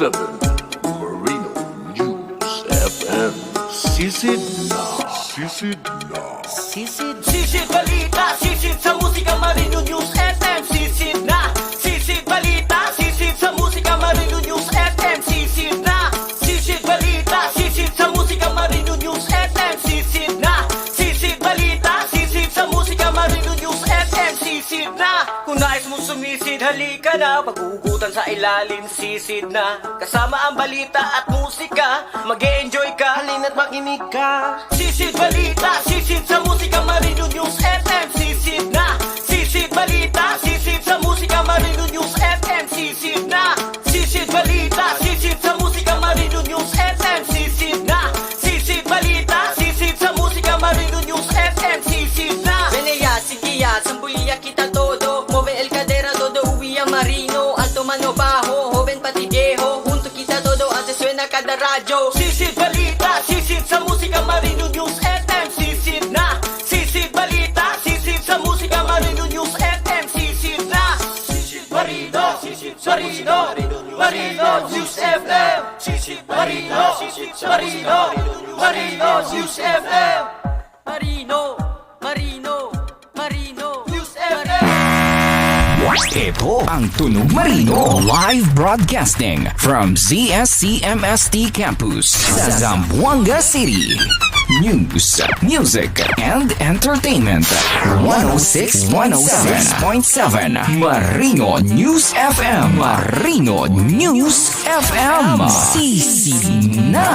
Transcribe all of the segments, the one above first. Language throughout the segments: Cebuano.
106.7 Marino News FM. Sisid na. Sisid na. Sisid. Sisid balita, sisid sa musika, Marino News FM. Sisid na. Sisid balita, sisid sa musika, Marino News FM. Sisid na. Sisid balita, sisid sa musika, Marino News FM. Sisid na. Sisid balita, sisid sa musika, Marino News FM. Sisid na. Kung nais mo sumisid, halika na. Paghugutan sa ilalim, sisid na. Kasama ang balita at musika, mag enjoy ka. Halina't makinig ka. Sisid balita, sisid sa musika, Marino News FM. Sisid na. Sisid balita, sisid sa musika, Marino News FM. Sisid na. Sisid balita, sisid sa musika, Marino News FM. Sisid na. Sisid balita, sisid sa musika, Marino News FM. Sisid na. Menea, sigue, sambulia, quita todo. Mueve el cadera, todo huía marino. Alto mano bajo, joven pati viejo. Junto quita todo, antes suena cada rayo. Sisid balita, sisid sa musika, Marino News FM. Sisid na. Sisid balita, sisid sa musika, Marino News FM. Sisid na. Sisid Marino, Sisid Marino, Marino News FM. Sisid Marino, Sisid Marino, Marino News FM. Marino, Marino, Marino News FM. Ito ang Tunog Marino. Live broadcasting from ZSCMST Campus sa Zamboanga City. News, music, and entertainment. 106 106.7 Marino News FM. Marino News FM. Sisi na!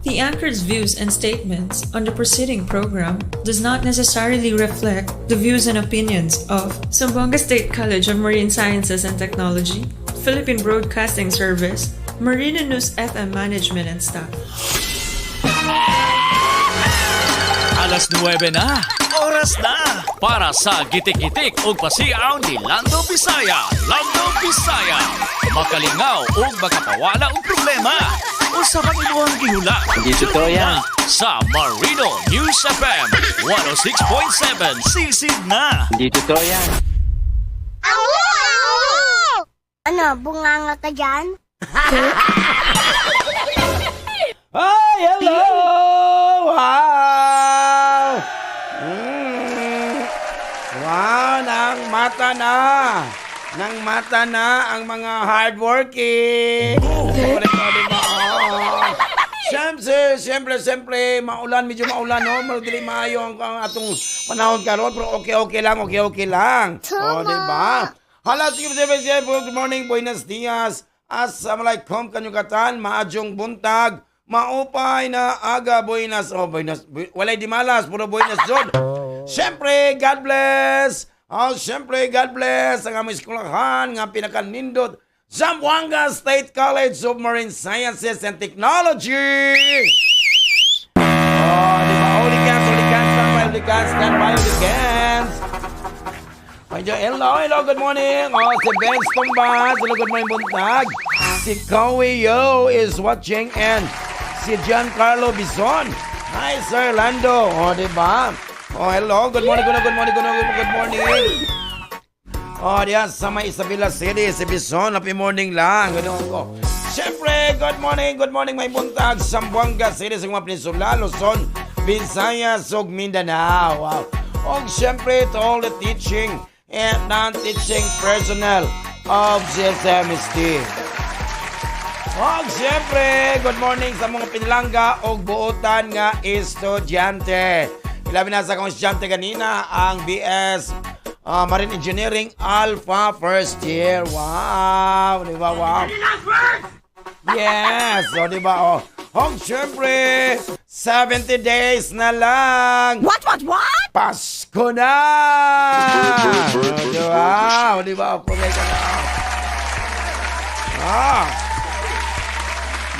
The anchor's views and statements on the preceding program does not necessarily reflect the views and opinions of Zamboanga State College of Marine Sciences and Technology, Philippine Broadcasting Service, Marino News FM management and staff. Alas 9 na. Oras na para sa gitik-gitik ug pasiaw ni Lando Bisaya. Lando Bisaya. Makalingaw ug makapawala og problema. Usa pang imuhang gihula. Hindi totoo yan. Sa Marino News FM 106.7. Sisid na. Hindi totoo yan. Ano, bunganga ka dyan? Hi, hello! Wow! Wow, nang mata na. Nang mata na ang mga hardworking. Siyempre, di ba? Oh. Siyempre, siyempre, siyempre, maulan, medyo maulan, no? Dili maayo ang atong panahon karon, pero okay lang, okay lang. Oh, di ba? Hala, sige, sige, sige, good morning, buenos dias. Assalamualaikum kanyukatan, maadjong buntag, maupay na aga, buenas, oh, buenas, walay di malas, puro buenas jud. Siyempre, God bless. Oh, siyempre, God bless ang aming eskwelahan nga pinakanindot, Zamboanga State College of Marine Sciences and Technology. Oh, di ba? Holy cans, holy cans, stand by, holy cans, stand by, holy cans. Medyo, hello, hello, good morning. Oh, si Ben Tumbas. Hello, good morning, buntag. Si Kowi Yo is watching and si Giancarlo Bison. Hi, Sir Lando. Oh, di ba? Oh, hello. Good morning, good morning, good morning, good morning. Oh, diyan sa may Isabela City, si Bison. Happy morning lang. Ganun ko. Siyempre, good morning, may buntag. Zamboanga City sa mga Peninsula, Luzon, Visayas, ug Mindanao. Wow. Og siyempre, to all the teaching and non-teaching personnel of GSMST. Og siyempre, good morning sa mga pinilangga og buotan nga estudyante. Ilabi na sa akong estudyante ganina, ang BS Marine Engineering Alpha First Year. Wow! Di ba? Wow! Yes! O, di ba? Oh. Og siyempre, 70 days na lang. What? Pasko na! O, di ba? O, di ba? Okay ka na. Ah.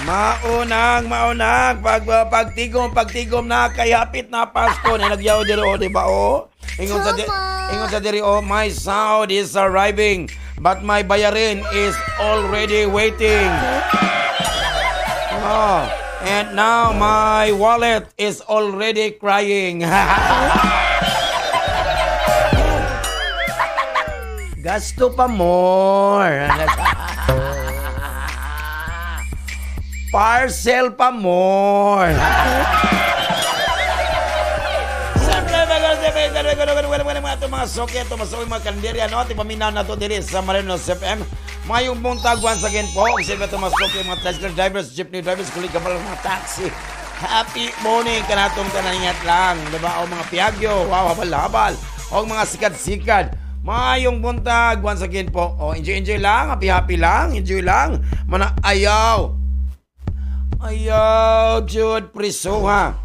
Maunang, maunang, pagtigom na, kay hapit na Pasko, na nagyaw diri, oh, di ba, oh? Ingon sa diri, oh, my sound is arriving, but my bayarin is already waiting. Oh, and now my wallet is already crying. Gasto pa more. Parcel pa more. Siyempre, mga ito mga suki, ito mga mga kanderya, no? Ating paminaw na ito diri sa Marino FM. Mayong buntag once again po. Siyempre, ito mga suki, mga tricycle drivers, jeepney drivers, kulig ka mga taxi. Happy morning kanatong tanan, lang. Diba? O mga piagyo, wow, habal-habal. O mga sikad-sikad. Mayong buntag once again po. O, enjoy, enjoy lang, happy, happy lang, enjoy lang. Mana ayaw. Ayaw, Jude Prisuha.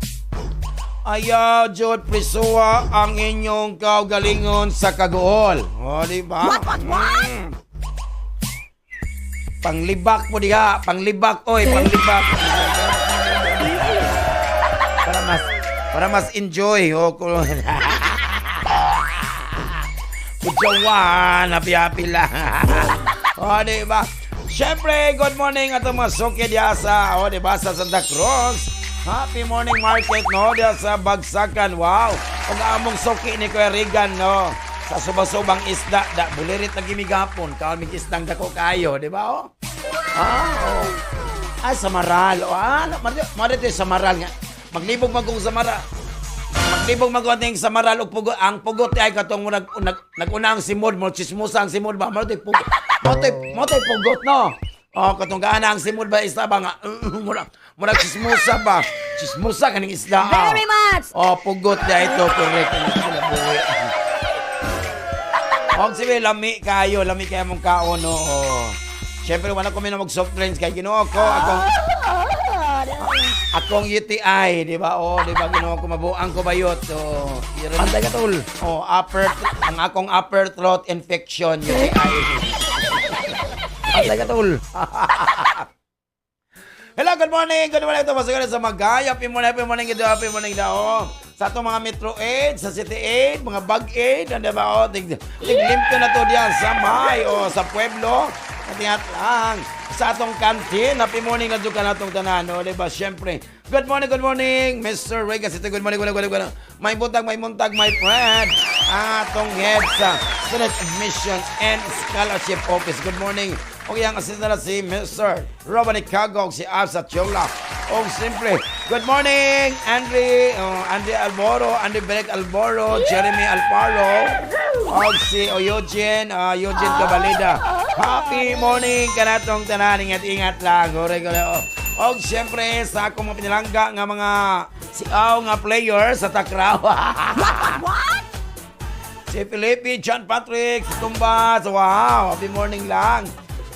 Ayaw, Jude Prisuha ang inyong kaugalingon sa kaguol. O, di ba? What, what, what? Panglibak po diha, panglibak oy, panglibak. Para mas enjoy o kung Kudyawan, happy happy lang. O, di ba? Siyempre, good morning atong mga suki diha sa, o, di ba, sa Santa Cruz. Happy morning market, no? Diha sa Bagsakan. Wow. Ug among suki ni Kuya Regan, no? Sa subang-subang isda, da, bulirit na gimigapon. Kaon mig isdang dako kayo, di ba, oh? Ah, oh. Ah, Samaral. O, ah, mari sa Samaral nga. Maglibog magong Samaral. Maglibog magong Samaral og pugot. Ang pugot ay katong nag, nag, naguna ang simod mo, chismosa ang simod ba? Mo pugot. Mo pugot, no? Oh, katong gaana ang simod ba isda ba nga? Mura mura chismosa ba? Chismosa kaning isda. Ah. Very much. Oh, pugot na ito, correct. Sila buwi. Og sige, lami kayo, lami kayo mong kaon, no. Oh. Siyempre, wala ko mag soft drinks kay Ginoo ko. Akong UTI, di ba? Oh, di ba Ginoo ko mabuang ko bayot. Oh, Pantay ka, tol. Oh, upper ang akong upper throat infection, UTI. Pantay ka, tol. Hello, good morning. Good morning ito. Masagana sa Magay. Happy morning ito. Happy morning daw. Sa atong mga Metro 8, sa City 8, mga Bag 8, ano ba? Oh, tig, tig limpyo na to diyan sa May o sa Pueblo. Atingat lang. Sa atong kantin, happy morning na dyan ka na atong tanan. O, diba? Siyempre. Good morning, Mr. Ray Gasito. Good morning, good morning, good morning. May buntag, my friend. Ang atong head sa Student Admission and Scholarship Office. Good morning. O ang assistant na si Mr. Robert Cagog, si Absa Chola. O siyempre, good morning, Andre, oh, Andre Alboro, Andre Berek Alboro, Jeremy Alfaro, o si Eugene, Eugene Cabalida. Happy morning kanatong tanan, ingat-ingat lang. Gore, gore, oh. O siyempre, sa akong mga pinalangga nga mga siaw nga player sa Takraw. What? Si Felipe, John Patrick, si Tumbas, wow, happy morning lang.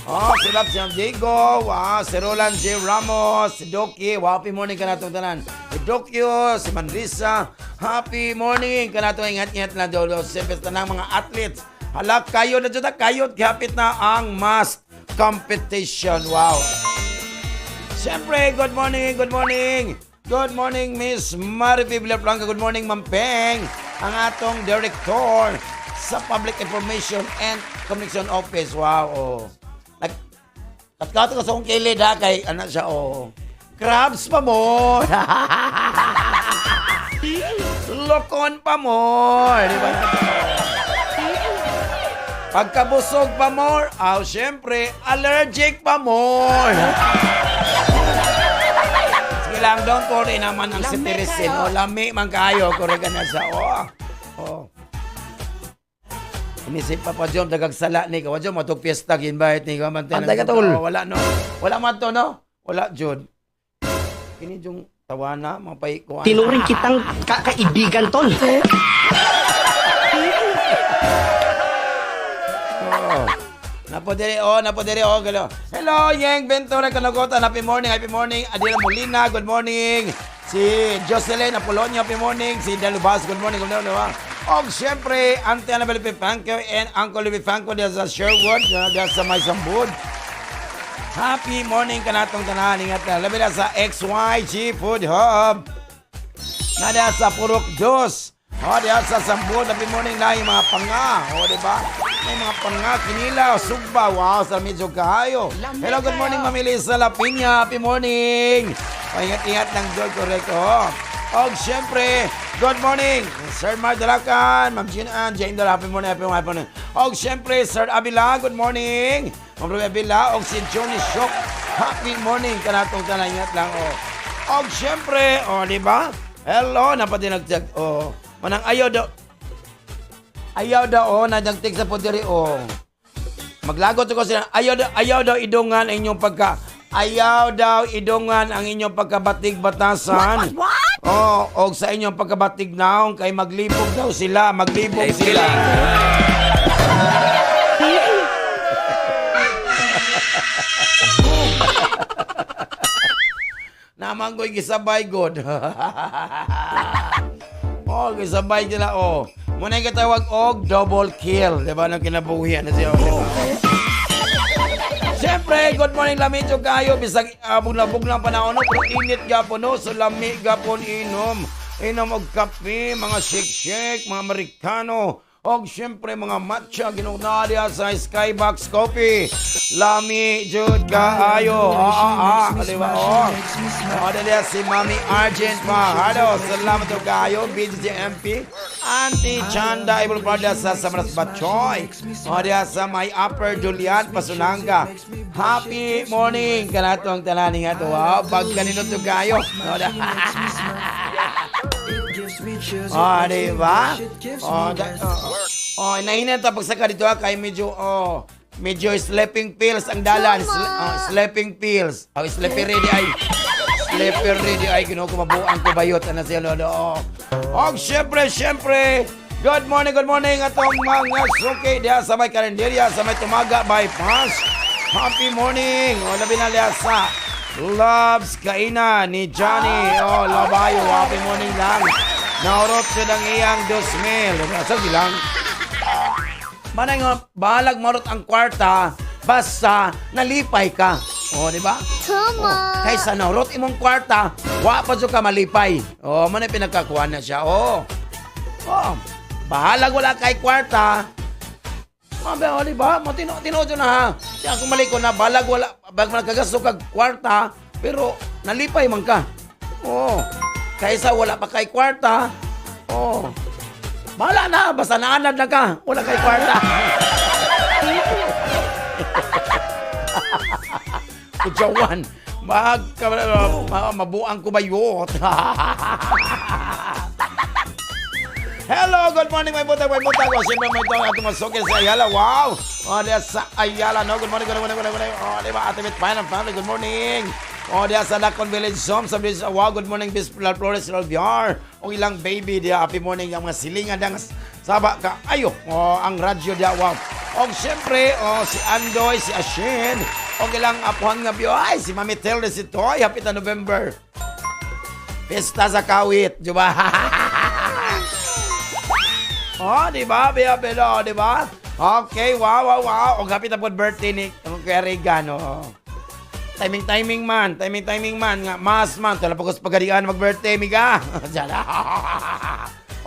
Oh, si Lab, si Diego, wow, si Roland J. Ramos, si Doki, wow, happy morning ka natong tanan. Si Dokyo, si Manrisa, happy morning ka natong, ingat-ingat na dolo. Siyempre, tanang mga athletes, halak kayo na dyan, kayo, kapit na ang mass competition, wow. Siyempre, good morning, good morning. Good morning, Miss Maripi Villafranca. Good morning, Ma'am Peng. Ang atong director sa Public Information and Communication Office. Wow, oh. Nag Katkato ka sa akong kilid ha, kay ano siya, oh. Crabs pa mo. Lokon pa more. Di ba? Pagkabusog pa more, aw, syempre, allergic pa more. Sige lang, don't worry naman ang cetirizine. O, lami man kayo. Correct na siya. Oh. Oh. Inisip pa pa Jom, dagagsala ni ka. Jom, matug piyesta, invite ni ka. Pantay ka, tol. Oh, wala, no. Wala man to, no? Wala, Jud. Kini yung tawana, mga paikuan. Tinuring kitang kakaibigan, tol. Oh. Napo diri, oh, napo diri, oh, galo. Hello, Yeng Ventura Kanagotan. Happy morning, happy morning. Adela Molina, good morning. Si Jocelyn Apolonio, happy morning. Si Delubas, good morning, good morning. Oh, siyempre, Auntie Annabel Pifanco and Uncle Louis Pifanco diyan sa Sherwood, diyan sa May Sambud. Happy morning kanatong tanan. Ingat na. Labi na sa XYG Food Hub. Nada sa Purok Dos. O, diyan sa Sambud. Happy morning na yung mga panga. O, di ba? May mga panga, kinila, sugba. Wow, sa medyo kayo. Hello, good morning, Ma'am Elisa La Piña. Happy morning. O, ingat-ingat lang, Joy. Correct. O. O, siyempre, good morning, Sir Mark Dalacan, Ma'am Jean Ann, Jane Dala, happy morning, happy morning, happy morning. O, siyempre, Sir Abila, good morning. Ma'am Ruby Abila, o si Johnny Shock. Happy morning kanatong tanan, ingat lang oh. Og syempre, oh, di ba? Hello, napati nagtag oh. Manang ayaw daw oh, nadagtig sa podiri oh. Maglagot ko sila. Ayaw daw idungan ang inyong pagka Ayaw daw idungan ang inyong pagkabatig batasan. What? What? Oh, og sa inyong pagkabatig naong kay maglibog daw sila, maglibog Ay, sila. kilig. Namanggoy gisabay god. Oh, gisabay sila oh. Muna yung katawag og double kill, di ba nang kinabuhian na siya, di ba? Siyempre, good morning, lami jud kayo bisag bugla-buglang panahon no, pero init gapon no, so lami gapon inom. Inom og kape, mga shake-shake, mga Amerikano, og siyempre mga matcha ginuna diha sa Skybox Coffee. Lami jud kaayo. Ah, di ba? Oh. Oh, diha si Mami Argent Fajardo. Salamat og kaayo, BGMP. Auntie Chanda Ibol Prada sa Samaras Batchoy. O diha sa may Upper Julian Pasunanga. Happy morning kanatong tanan nga to. Wow, pag kanino to kayo. O, oh, di ba? Oh, oh, oh, nahinan ta pagsaka dito ha, kay medyo oh, medyo sleeping pills ang dalan. Oh, sleeping pills. Oh, sleepy ready ay. Sleepy ready ay Ginoo ko, mabuang ko bayot ana siya lolo. Oh. Og syempre, syempre, good morning atong mga suki diha sa may karinderya sa may Tumaga Bypass. Happy morning. O labi na diha sa Loves Kaina ni Johnny. Oh, Labayo, happy morning lang. Naurot siya ng iyang 2,000. Sa gilang. Manay nga, bahalag marot ang kwarta, basta nalipay ka. O, di ba? Tama. Oh, kaysa naurot imong kwarta, wa pa jud ka malipay. Oh, manay pinagkakuha na siya. Oh. Oh, bahalag wala kay kwarta. Mabe, oh, di ba? Mo tino tino na ha. Di ako mali ko na balag wala bag nagkagasto kag kwarta, pero nalipay man ka. Oh. Kaysa wala pa kay kwarta. Oh. Bahala na, basta naanad na ka. Wala kay kwarta. Kujawan. Mag, mabuang ko bayot. Hello, good morning, may buntag, may buntag. O, siyempre, may ito atong masukil sa Ayala. Wow! O, diya sa Ayala, no? Good morning, good morning, good morning, good morning. O, di ba, Ate Mit Pine and family, good morning. O, diya sa Lacon Village, Som, sa Village, wow, good morning, Miss Flores Alviar. O, ilang baby, diya, happy morning, ang mga silingan, diya, saba ka, ayo, o, ang radyo, diya, wow. O, siyempre, o, si Andoy, si Ashin, o, ilang apuhan nga biyo, ay, si Mami Tilde, si Toy, happy na November. Pesta sa Kawit, di ba? Oh, di ba? Bea Belo, di ba? Okay, wow. Og happy na po birthday ni Kuya Regan, oh. Timing timing man, timing timing man nga mas man tala pagos pagarian mag-birthday miga. Diyan.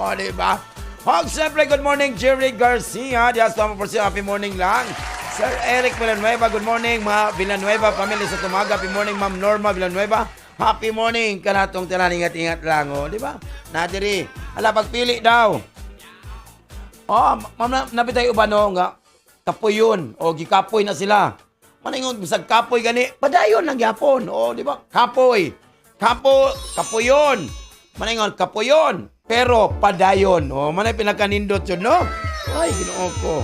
Oh, di ba? Og siyempre, good morning, Jerry Garcia. Diyan sa for happy morning lang. Sir Eric Villanueva, good morning. Mga Villanueva family sa Tumaga, happy morning. Ma'am Norma Villanueva, happy morning. Kanatong tanan, ingat-ingat lang, oh, di ba? Nadiri. Ala, pagpili daw. Oh, ma'am, na, nabitay uban no nga kapoy yun o gikapoy na sila. Maningon bisag kapoy gani, padayon lang gyapon. Oh, di ba? Kapoy. Kapo, kapoyon. Maningon kapoyon, pero padayon. Oh, manay pinakanindot yun, no? Ay, Ginoo ko.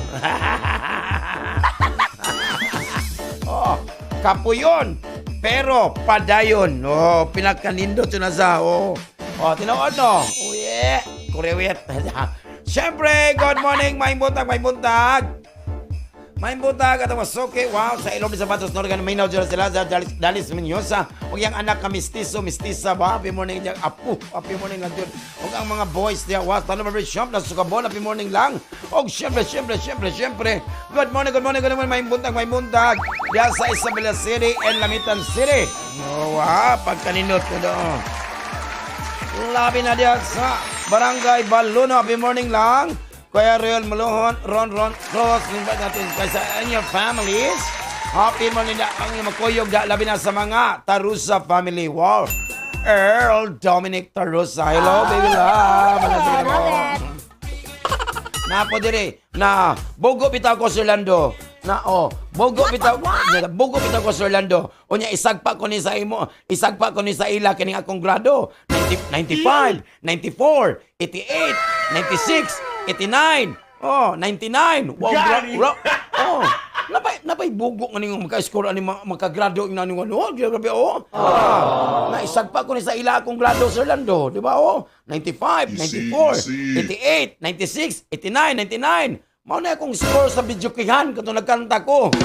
Oh, kapoyon, pero padayon. Oh, pinakanindot yun na sa. Oh. Oh, tinuod no. Oh, yeah. Kuriwit. Siyempre, good morning, may buntag, may buntag. May buntag at masuki. Wow, sa ilog ni Sabatos Norgan, may dyan sila sa Dalis, Dalis Menyosa. O yung anak ka mistiso, mistisa ba? Happy morning diyan. Apo, happy morning lang dyan. O ang mga boys diyan. Wow, Tanong Barber Shop na Sukabon, happy morning lang. O siyempre, siyempre, siyempre, siyempre. Good morning, good morning, good morning. May buntag, may buntag. Diyan sa Isabela City and Lamitan City. Oh, wow, pagkaninot ko doon. Labi na diyan sa Barangay Baluno. Happy morning lang. Kuya Real Maluhon, Ron Ron Cross, invite natin kay sa and your families. Happy morning na ang makuyog da labi na sa mga Tarusa family. Wow. Earl Dominic Tarusa. Hello, baby love. Ano sige mo? Napo dire na bugo bitaw ko Sir Lando. Na oh, bugo bitaw, bugo bitaw ko, Sir Lando. Unya isagpa ko ni sa imo, isagpa ko ni sa ila kining akong grado. 90, 95, 94, 88, 96, 89, oh, 99. Wow, oh. Napay bugo nga ning maka-score ani makagrado ing nani ano, grabe oh. Ah, naisagpa ko ni sa ila akong grado, Sir Lando, di ba oh? 95, 94, 88, 96, 89, 99. Mao na akong score sa videokehan katong nagkanta ko. 2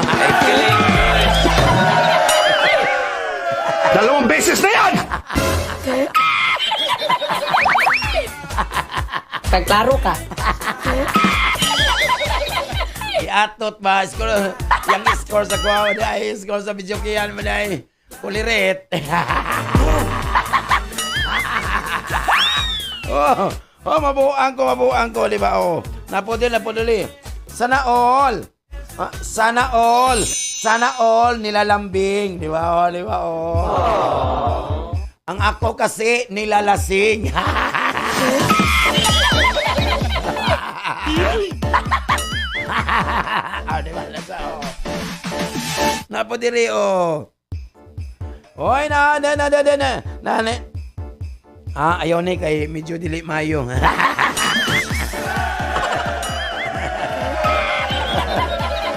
beses na yan! Kagklaro ka. Iatot ba? Score, yung score sa kuha mo dahil, score sa videokehan mo dahil. Kulirit. Oh, oh, mabuang ko, di ba? Oh, napudili, napudili. Sana all. Ah, sana all. Sana all nilalambing, di ba? Oh, di ba? Oh. Ang ako kasi nilalasing. Ah, di ba? Nasa, oh. Napudili, oh. Oy, na, na, na, na, na, na, na, na. Ah, ayaw ni kay medyo dili mayo.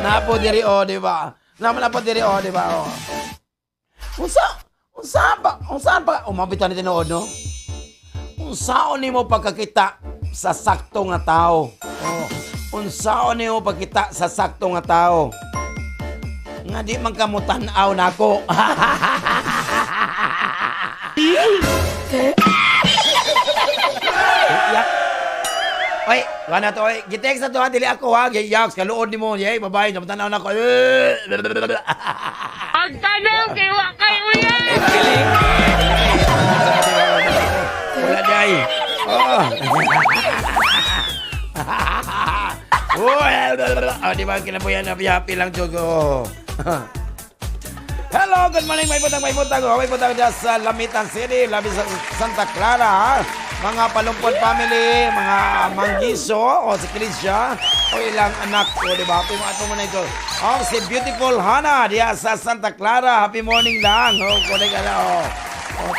Napo diri oh, di ba? Napo diri oh, di ba? Oh. Unsa ba umabit ni tinuod no? Unsaon nimo pagkakita sa sakto nga tao? Oh. Unsaon nimo pagkita sa sakto nga tao? Nga di man kamo tan-aw nako. Yak. Oy, wala to oy. Gitext na to ha, dili ako ha. Yaks, kaluod nimo. Yay, babae, tan-aw nako. Pagtanong kay wa kay uya. Wala day. Oh. Oh, di ba kinabuyan na happy lang jud ko. Hello, good morning. May butang, may butang. Oh, may butang dyan sa Lamitan City, labi sa Santa Clara. Ha? Mga Palumpon family, mga Manggiso, o si Chrisia, o ilang anak ko, di ba? Happy mo ato mo na ito. Oh, si Beautiful Hana, diya sa Santa Clara. Happy morning lang. Oh, kunin ka na, oh. Oh,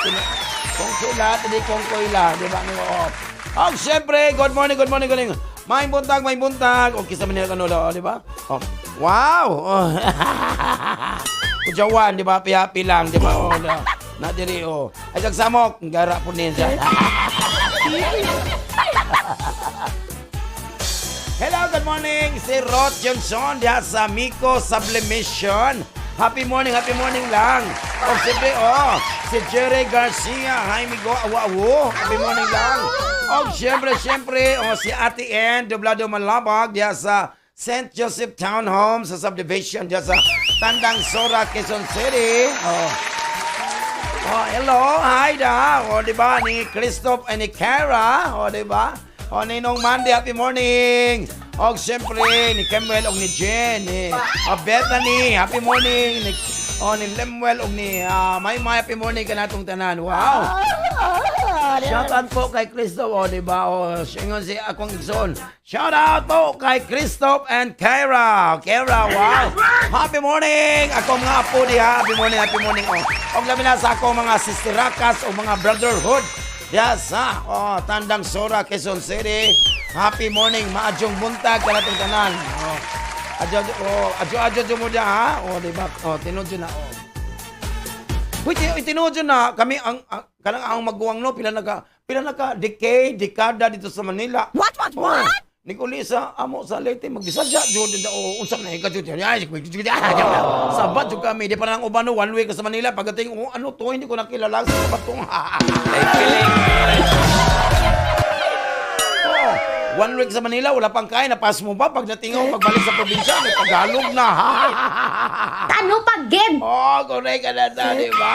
kung sila, hindi kung kuila, di ba? Oh. Oh, siyempre, good morning, good morning, good morning. May buntag, may buntag. Okay sa Manila kanula, oh, di ba? Oh. Wow! Oh. Kujawan, di ba? Happy lang, di ba? Oh, na, na diri, oh. Ay, samok, gara po niya siya. Hello, good morning. Si Rod Johnson diha sa Miko Sublimation. Happy morning lang. O, siyempre, oh, si Jerry Garcia. Hi, Migo, awa, awo. Happy morning lang. O, siyempre, siyempre, oh, si Ate Ann Doblado Malabag diha sa St. Joseph Townhome sa subdivision diha sa Tandang Sora, Quezon City. Oh. Oh, hello, hi da. O, di ba? Ni Christoph and ni Kara. O, di ba? O, Ninong Mandy, happy morning. O, siyempre, ni Kemuel o ni Jen. Ni o, Bethany, happy morning. Ni, o, ni Lemuel o ni Maymay, happy morning ka natong tanan. Wow. Shout out po kay Christoph, o, di ba? O, singon si akong igsoon. Shout out po kay Christoph and Kyra. Kyra, wow. Happy morning! Ako mga apo diha. Happy morning, happy morning. O, og labi na sa ako mga sisterakas o mga brotherhood. Yes, ha? O, Tandang Sora, Quezon City. Happy morning. Maadyong buntag kanatong tanan. O, adyo, o, adyo, adyo, mo diha, ha? O, di ba? O, tinuod na, o. Uy, tinuod na kami ang kanang ang maguwang no pila naka decade dekada dito sa Manila. What? Oh, Nikuli sa amo sa Leyte magbisadya jud o unsa na ka jud. Ay, sabat jud kami di pa nang uban no 1 week sa Manila pagdating oh, ano to hindi ko nakilala sa batong. Oh, 1 week sa Manila wala pang kain napas mo pa pagdating oh, pagbalik sa probinsya may Tagalog na. Ano pag game? Oh, correct ka na sa, di ba?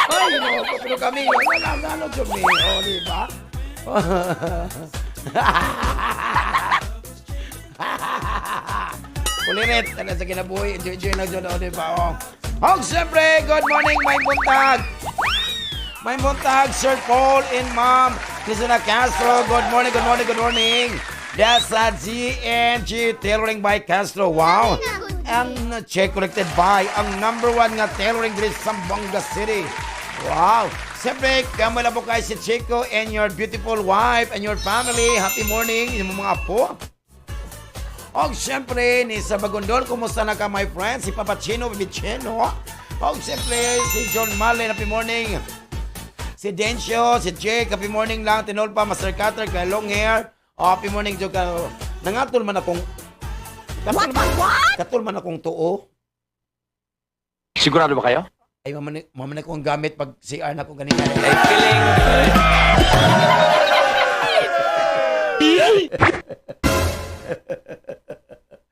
Ay, no, pero kami, wala na, ano, kami, oh, di ba? Kulirit, ano sa kinabuhi, enjoy, enjoy na dyan, oh, di ba? Oh. Oh, siyempre, good morning, may buntag. May buntag, Sir Paul and Ma'am Cristina Castro. Good morning, good morning, good morning. That's a GNG Tailoring by Castro. Wow. Ang check collected by ang number one nga tailoring diri sa Zamboanga City. Wow! Siyempre, kamala po kay si Chico and your beautiful wife and your family. Happy morning, yung mga apo. Og siyempre, ni sa Bagondol, kumusta na ka, my friend? Si Papa Chino Bibiceno. Og siyempre, si John Malen, happy morning. Si Dencio, si Jake, happy morning lang. Tinolpa, Master Cutter, kay long hair. Oh, happy morning, Joe. Nangatol man akong... Katol man, katol man akong tuo. Sigurado ba kayo? Ay, maman ko ang gamit pag CR na ko ganina. Feeling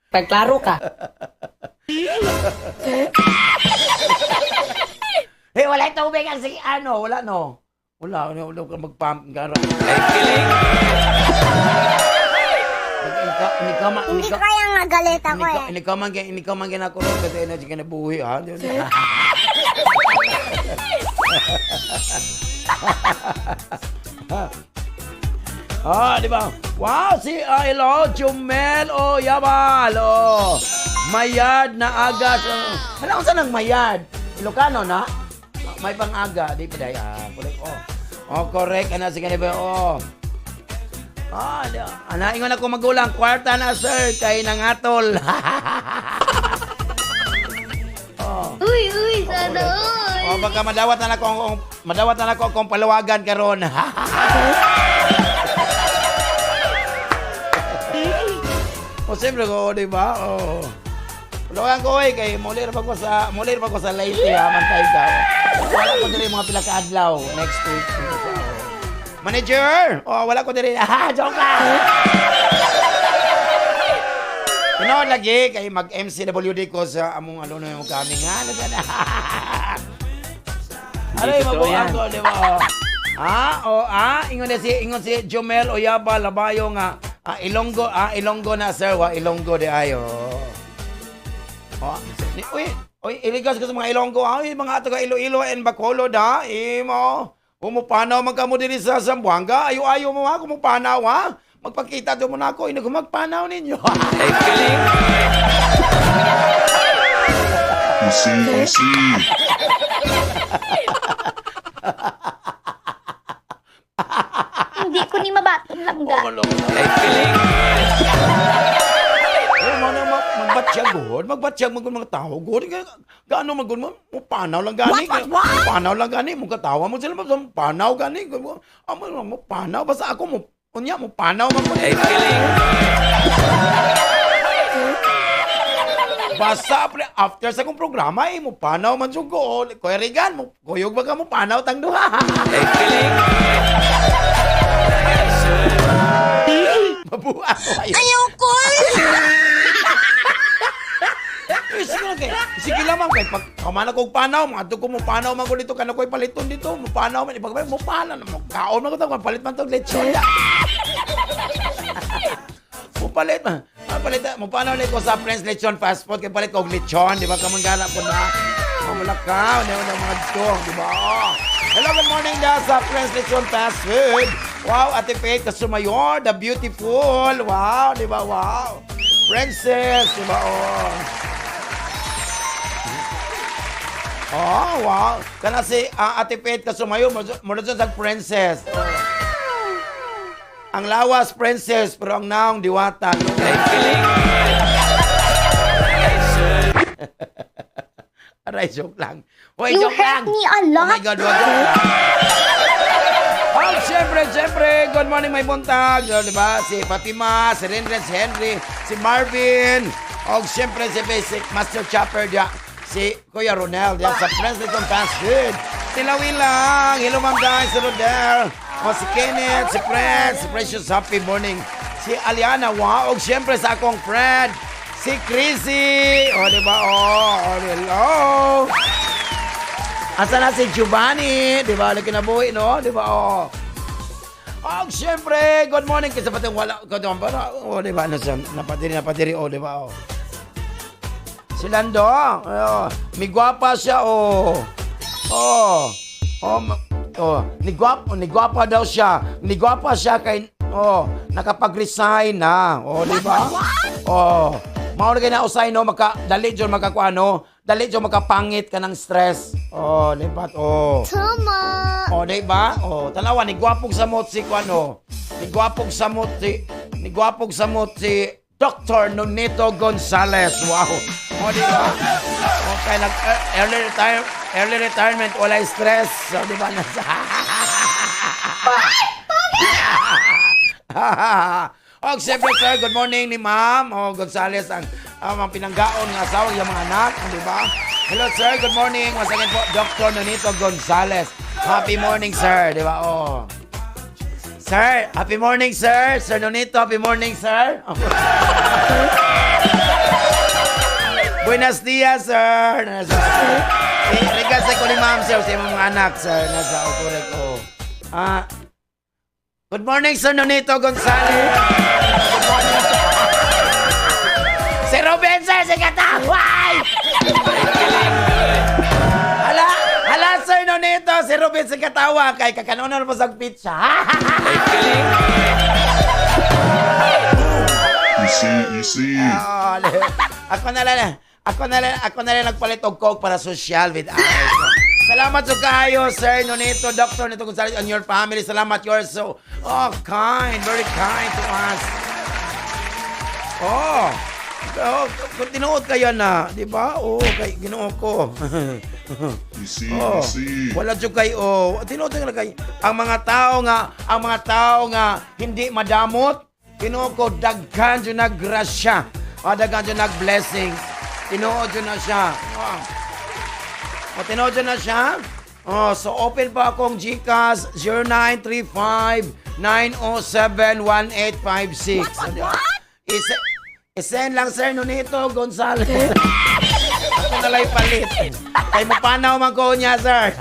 Pagklaro ka. Hey, wala yung tubig ang CR, no? Wala, no? Wala, wala, wala ka mag-pump. Gara. Hindi kaya nga galit ako eh. Ini ka man ako ron kasi energy ka na buhi, ha? Ah, di ba? Wow, si hello, Jumel o Yabal. Oh. Mayad na aga. Hala ko saan ang mayad? Ilocano na? May pang-aga, di pa dahil. Ah, correct. Oh. Oh, correct. Ano, sige na ba? Oh. Ah, di, ana ingon ako magulang, kwarta na sir kay nangatol. Oh. Uy, uy, sana all. Oh, baka madawat na ako ang madawat na ako akong paluwagan karon. O siyempre ko, di ba? Oh. Paluwagan ko eh, kay mulir pa ko sa mulir pa ko sa Leyte ha, mantay ka. Wala ko diri mga pila ka adlaw next week. Manager! Oh, wala ko diri. Ah, joke lang. Tinood lagi kay mag MCWD ko sa among ano na yung kami nga. Ano na? Aray, totoo mabuang yan. ko, di ba? Ah, oh, ah, ingon si Jomel Oyaba Labayo nga ah, Ilonggo, ah, Ilonggo na sir, wa Ilonggo di ayo. Oh, ni, uy, uy, iligas ko sa mga Ilonggo, ay mga taga Iloilo and Bacolod ha, imo. Umupanaw man kamo diri sa Zamboanga, ayo-ayo mo ha, kumupanaw ha. Magpakita do mo na ako, ina magpanaw ninyo. Feeling Usi, usi. Hindi ko ni mabaton langga. Feeling Oh, mga magbatsyag gud, magbatsyag man gud mga tao gud. Gaano man gud mo panaw lang gani. What, what, what? Panaw lang gani mo katawa mo sila mo panaw gani. Amo mo panaw basta ako mo unya mo panaw man ko. Feeling Basta pre, after sa akong programa eh, mo panaw man jud ko. Kuya Regan, mo kuyog ba ka mo panaw tang duha. Feeling Mabuha ko ayo. Ayoko! Eh, sige lang kay. Sige lang ma'am kay pag kaman ako og panaw, mga ko mo panaw man ko dito kana ko'y paliton dito, mo panaw man ipag mo panaw mo kaon man ko to palit man tog lechon. Mo palit man. Ah, palit mo panaw ko sa Prince Lechon fast food kay palit ko og lechon, di ba kamanggala po na. Mamulakaw, di ba mga dito, di ba? Oh. Hello, good morning da sa Prince Lechon Fast Food. Wow, Ate Faith Kasumayor, the beautiful. Wow, di ba? Wow. Princess, di ba? Oh. Oh, wow. Kana si Ate Faith Kasumayo, muna dyan sa princess. Oh. Ang lawas, princess, pero ang naong, diwata. Feeling Aray, joke lang. Hoy, You joke lang. hurt me a lot. Oh my God, wag joke lang. Oh, siyempre, siyempre, good morning, may buntag. So, di ba? Si Fatima, si Renren, si Henry, si Marvin, o siyempre si Basic Master Chopper diya, si Kuya Ronel diya sa President Fast Food. Tilawi lang. Hello, ma'am guys, si Rodel. O si Kenneth, si Fred, si Precious, happy morning. Si Aliana, wow. O siyempre sa akong friend, si Chrissy. O, di ba? O, oh, hello. Asa na si Giovanni? Di ba? Lagi kinabuhi, no? Di ba? Oh. Oh, siyempre, good morning. Kasi pati wala, oh, di ba? Ano siya? Napadiri, napadiri, oh, di ba? Oh. Si Lando, oh, may gwapa siya, oh. Oh. Oh, oh, ni gwapa daw siya. Ni gwapa siya kay oh, nakapag-resign na. Oh, di ba? Oh. Mao na kay na usay no, maka dali jud makakuan no. Dali jud makapangit ka ng stress. Oh, di ba? Oh. Tama. Oh, di ba? Oh, tanawa ni gwapog samot si kuan oh. Ni gwapog samot si ni gwapog samot si Dr. Nonito Gonzales. Wow. Oh, di ba? Okay, nag early retirement, wala stress. So, di ba nasa Og siyempre, sir, good morning ni Ma'am. O Gonzales ang mga pinanggaon ng asawa yung mga anak, di ba? Hello, sir, good morning. Once again po, Dr. Nonito Gonzales. Happy morning, sir, di ba? Oh. Sir, happy morning, sir. Sir Nonito, happy morning, sir. Buenos dias, sir. Nasa, eh, regards ko ni Ma'am, sir, sa imong mga anak, sir. Nasa, oh, correct, oh. Ah, good morning, Sir Nonito Gonzales. Good morning, sir. Si Ruben, sir, si Kataway! Hala, hala, Sir Nonito, si Ruben si Katawa, kay kakanunan mo sa pizza. Easy, easy. Oh, ako na lang nagpalit og Coke para social with ice. Salamat sa kayo, Sir Nonito, Dr. Nonito Gonzales, and your family. Salamat, you're so, oh, kind, very kind to us. Oh, kung tinuod kayo na, di ba? Oh, kay Ginoo ko. Easy, Oh, easy. wala jud kay, oh, tinuod na kay ang mga tao nga hindi madamot, Ginoo ko, daghan jud na grasya. Ah, daghan jud nag blessings. Tinuod jud na siya. Oh. O, tinuod jud na siya. Oh, so open pa akong GCash 0935 907 1856. What? What? Isend lang, Sir Nonito Gonzales. Ako nalay palit. Kay mo panaw man ko niya, sir.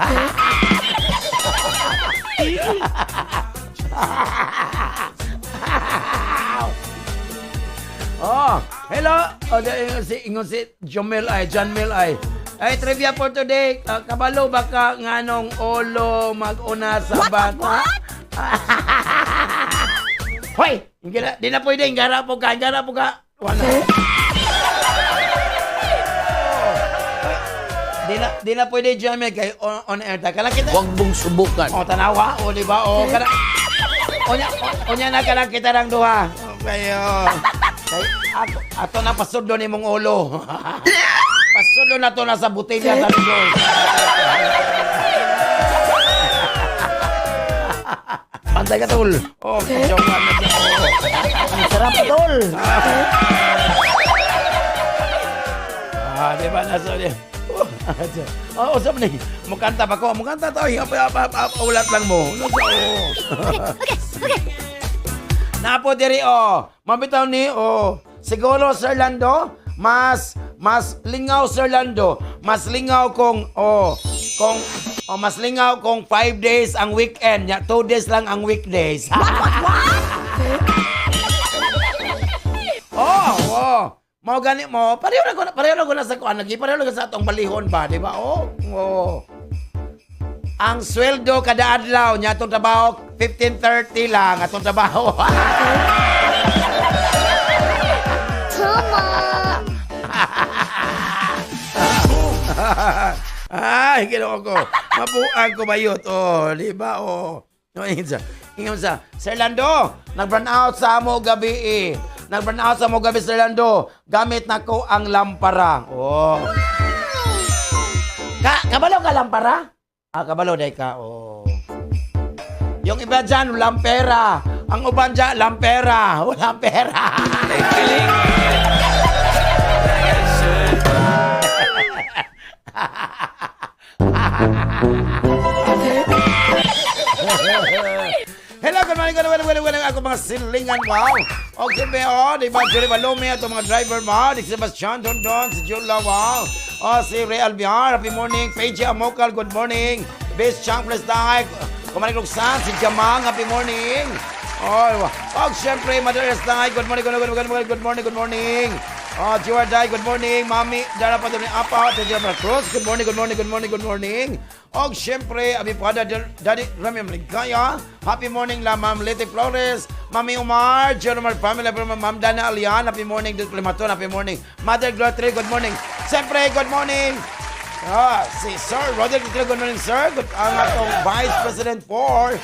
Oh, hello. Oh, ingon si Jomel ay, John Mel ay. Ay, trivia for today. Kabalo ba ka nganong olo mag-una sa bata? Hoy, hindi na, di na pwede. Ingara po ka, ingara po ka. Wala. Di na pwede, John Mel, kay on air ta. Kala kita. Huwag mong subukan. Oh, tanawa. O, di ba? O, kana. Unya, unya na ka lang kita lang duha. Okay, oh. Kay, ato, ato na pasudlo ni mong ulo. Pasudlo na to na sa botelya sa likod. Pantay ka, tol. Oh, okay. Ang sarap, tol. Ah, di ba nasa Oh, usap ni. Mukanta pa ko. Mukanta to. Ulat lang mo. Nasa, oh. Okay. Napo diri oh. Mabitaw ni oh. Siguro, Sir Lando, mas lingaw, Sir Lando. Mas lingaw kung oh, kung oh, mas lingaw kung 5 days ang weekend, ya 2 days lang ang weekdays. What? Oh. Mao gani mo, pareho na ko na sa kuan, lagi pareho na ko sa atong balihon ba, di ba? Oh. Ang sweldo kada adlaw nya atong trabaho 15:30 lang atong trabaho. Tama. Ay, Ginoo ko. Mabuang ko bayot. Oh, di ba? Oh. No, ingon sa. Ingon sa, Sir Lando, nag-burn out sa amo gabi eh. Nag-burn out sa amo gabi, Sir Lando. Gamit na ko ang lampara. Oh. Ka kabalo ka lampara? Ah, kabalo day ka. Oh. Yung iba dyan, walang pera. Ang uban dyan, lampera. Walang pera. Hello, good morning, good morning, good morning, good morning. Ako mga silingan, wow. Okay, be, oh, di ba, Julie Balome, ato mga driver mo, di Sebastian Don Don, si Jula, wow. Oh, si Ray Albiar, happy morning. Paige Amokal, good morning. Base Chang Presday, Kumanik Luksan, si Jamang, happy morning. Oh, oh, syempre, Mother Estay, good morning, good morning, good morning, good morning, good morning. Oh, Jiwarday, good morning. Mami, Dara pa ni Apa, Teddy Cruz, good morning, good morning, good morning, good morning. Og syempre, abi Pada Daddy Remy Maligaya, happy morning la Ma'am Leti Flores, Mami Umar, Jeromar family, Ma'am Dana Alian, happy morning, Dut Limaton, happy morning. Mother Glory, good morning. Siyempre, good morning. Si Sir Roderick Duterte, good morning, sir. Good, ang atong Vice President for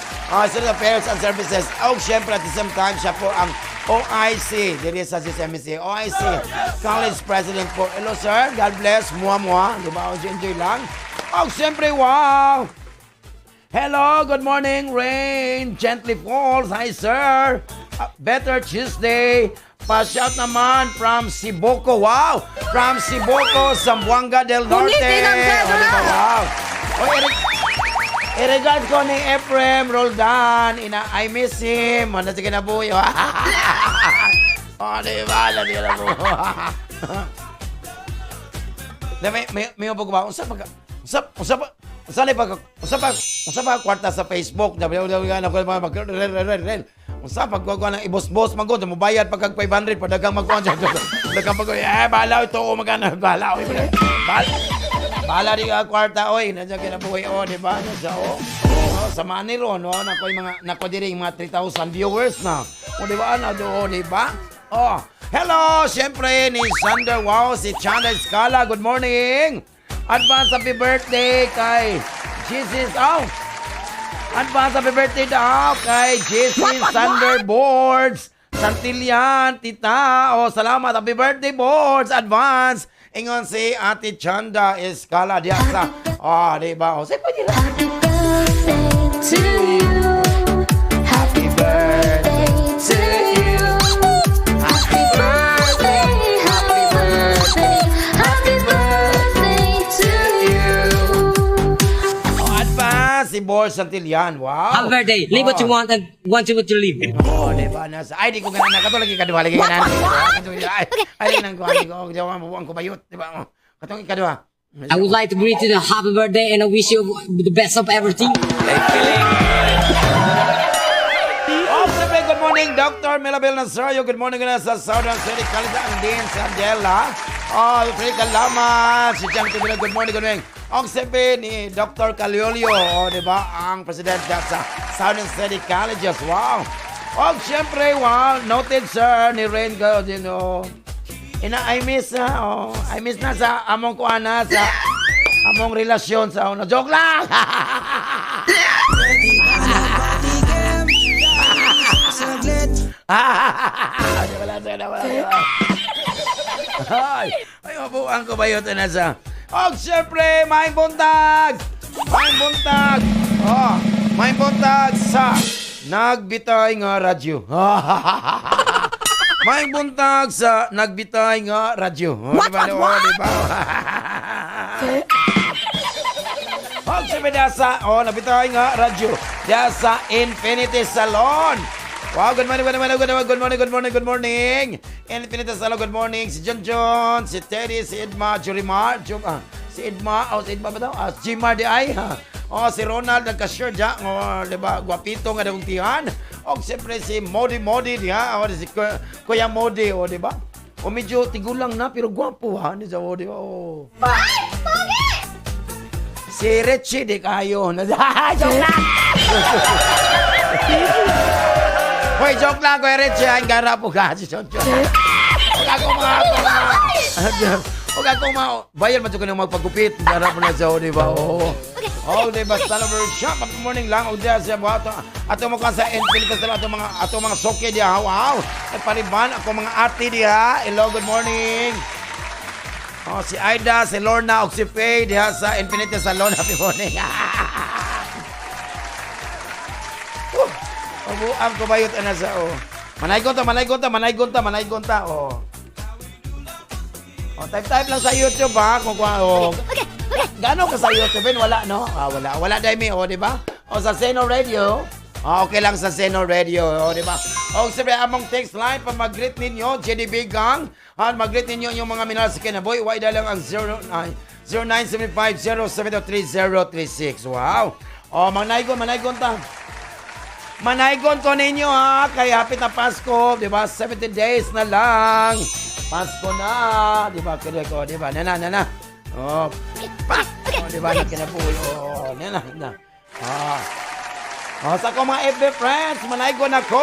Student Affairs and Services. Oh, siyempre, at the same time, siya po ang OIC, diri sa CSMC, OIC College President po. Hello, sir. God bless. Mua, mua. Di ba? Enjoy lang. Oh, siyempre, wow! Hello, good morning. Rain gently falls. Hi, sir. Better Tuesday. Pa-shout naman from Sibuco. Wow! From Sibuco, Zamboanga del Norte. Oh, diba? Wow! Oh, Eric, i-regard ko ni Ephraim Roldan. Ina, I miss him. Ano, sige na buyo. Oh, di ba? Sige na buyo. Na may may ba unsa pag unsa unsa pa unsa ni pag unsa pa kwarta sa Facebook www na ko mga mag unsa pag kuha ng ibos-bos magod mo bayad pag 500 padagang magkuha dagang pag eh bahala ito o magana bahala oy bahala bahala di ka kwarta oy nandiyan kinabuhi oh di ba sa oh. Oh, sa Manilo no nako yung mga nako diri yung mga 3,000 viewers na o di ba na do di ba. Oh, hello, siyempre ni Sander, wow, si Chanda Scala, good morning. Advance happy birthday kay Jesus, oh. Advance happy birthday daw kay Jesus Sander Boards. Santillan, tita. Oh, salamat. Happy birthday, Boards. Advance. Ingon si Ate Chanda Escala diya sa. Oh, di ba? Oh, say pwede lang. Happy birthday to you. Happy birthday to you. Happy birthday, happy birthday, happy birthday to you. Oh, advance si Boards Santillan. Wow. Happy birthday. Live what you want and want what you live. Oh, di ba? Nasa, ay, di ko ganan na. Kato lagi kaduha, lagi ganan. Ay, ay, nang kuha, di ko, di ko, ang kubayot, di ba? Oh, katong ikaduha. I would like to greet you the happy birthday and I wish you the best of everything. Oh, siyempre, good morning, Dr. Melabel Nazario. Good morning na sa Southern City College, ang din sa Andela. Oh, Fred Kalaman, si John Tibila, good morning, good morning. Ang siyempre ni Dr. Caliolio, oh, di ba, ang president sa Southern City Colleges. Wow. Oh, siyempre, wow, noted, sir, ni Rain Go, you know. Ina, I miss na, oh, I miss na sa among kuana, sa among relasyon sa una. Joke lang! Wala, wala, wala, wala. Ay, ay, mabuang ko ba yun na sa... Oh, siyempre, may buntag! May buntag! Oh, may buntag sa nagbitay nga radyo. May buntag sa nagbitay nga radyo. Oh, what, diba, what, what? Diba? Oh, siyempre, sa, oh, nabitay nga radyo. Diya sa Infinity Salon. Wow, good morning, good morning, good morning, good morning, good morning, good morning. Infinity Salon, good morning. Si John John, si Teddy, si Edma, Jurimar, Jum, si Edma, oh, si Edma ba daw? Ah, si Jimar di ay. Ha. Oh, si Ronald, nagka-sure dya. Oh, di ba, guwapito nga daw tihan. Oh, siyempre si Modi Modi diha. Oh, si Kuya Modi, oh, di ba? O medyo tigulang na, pero gwapo ha. Di sa, oh, di ba? Oh. Si Richie, di kayo. Joke lang! Hoy, joke lang, Kuya Richie. Ay, gara po ka. Si John John. Huwag ako mga... Huwag ako mga... Bayan man ko nang magpagupit. Gara po na siya, di ba? Oo. Oh, di ba? Celebrate shop. Happy morning lang. O diya siya. Ato, ato mo ka sa Infinity sa ato mga soke diya. Wow. Ay, pariban. Ako mga ate diha. Hello, good morning. Oh, si Aida, si Lorna, o si Faye diha sa Infinity Salon. Happy morning. Ubuang ko bayot ana sa oh. Manaygon ta, manaygon ta, manaygon ta, manaygon ta. Oh. Oh, type-type lang sa YouTube ha kung oh. Gaano ka sa YouTube? Ben? Wala no? Ah, wala. Wala dai mi, oh, di ba? O sa Zeno Radio. Ah, okay lang sa Zeno Radio, oh, di ba? O siyempre among text line pa mag-greet ninyo, JDB Gang. Ha, mag-greet ninyo yung mga minahal sa kinabuhi. Why lang ang 09 0975 073 036. Wow. Oh, manaygon, manaygon ta. Manaygon ko ninyo ha, kay hapit na Pasko, di ba? 70 days na lang. Pasko na, di ba? Kaya ko, di ba? Nana, nana. Oh, pak! Oh, di ba? Kinabuhi. Oh, nana, na. Ah. Oh, sa ko mga FB friends, manaygon ako.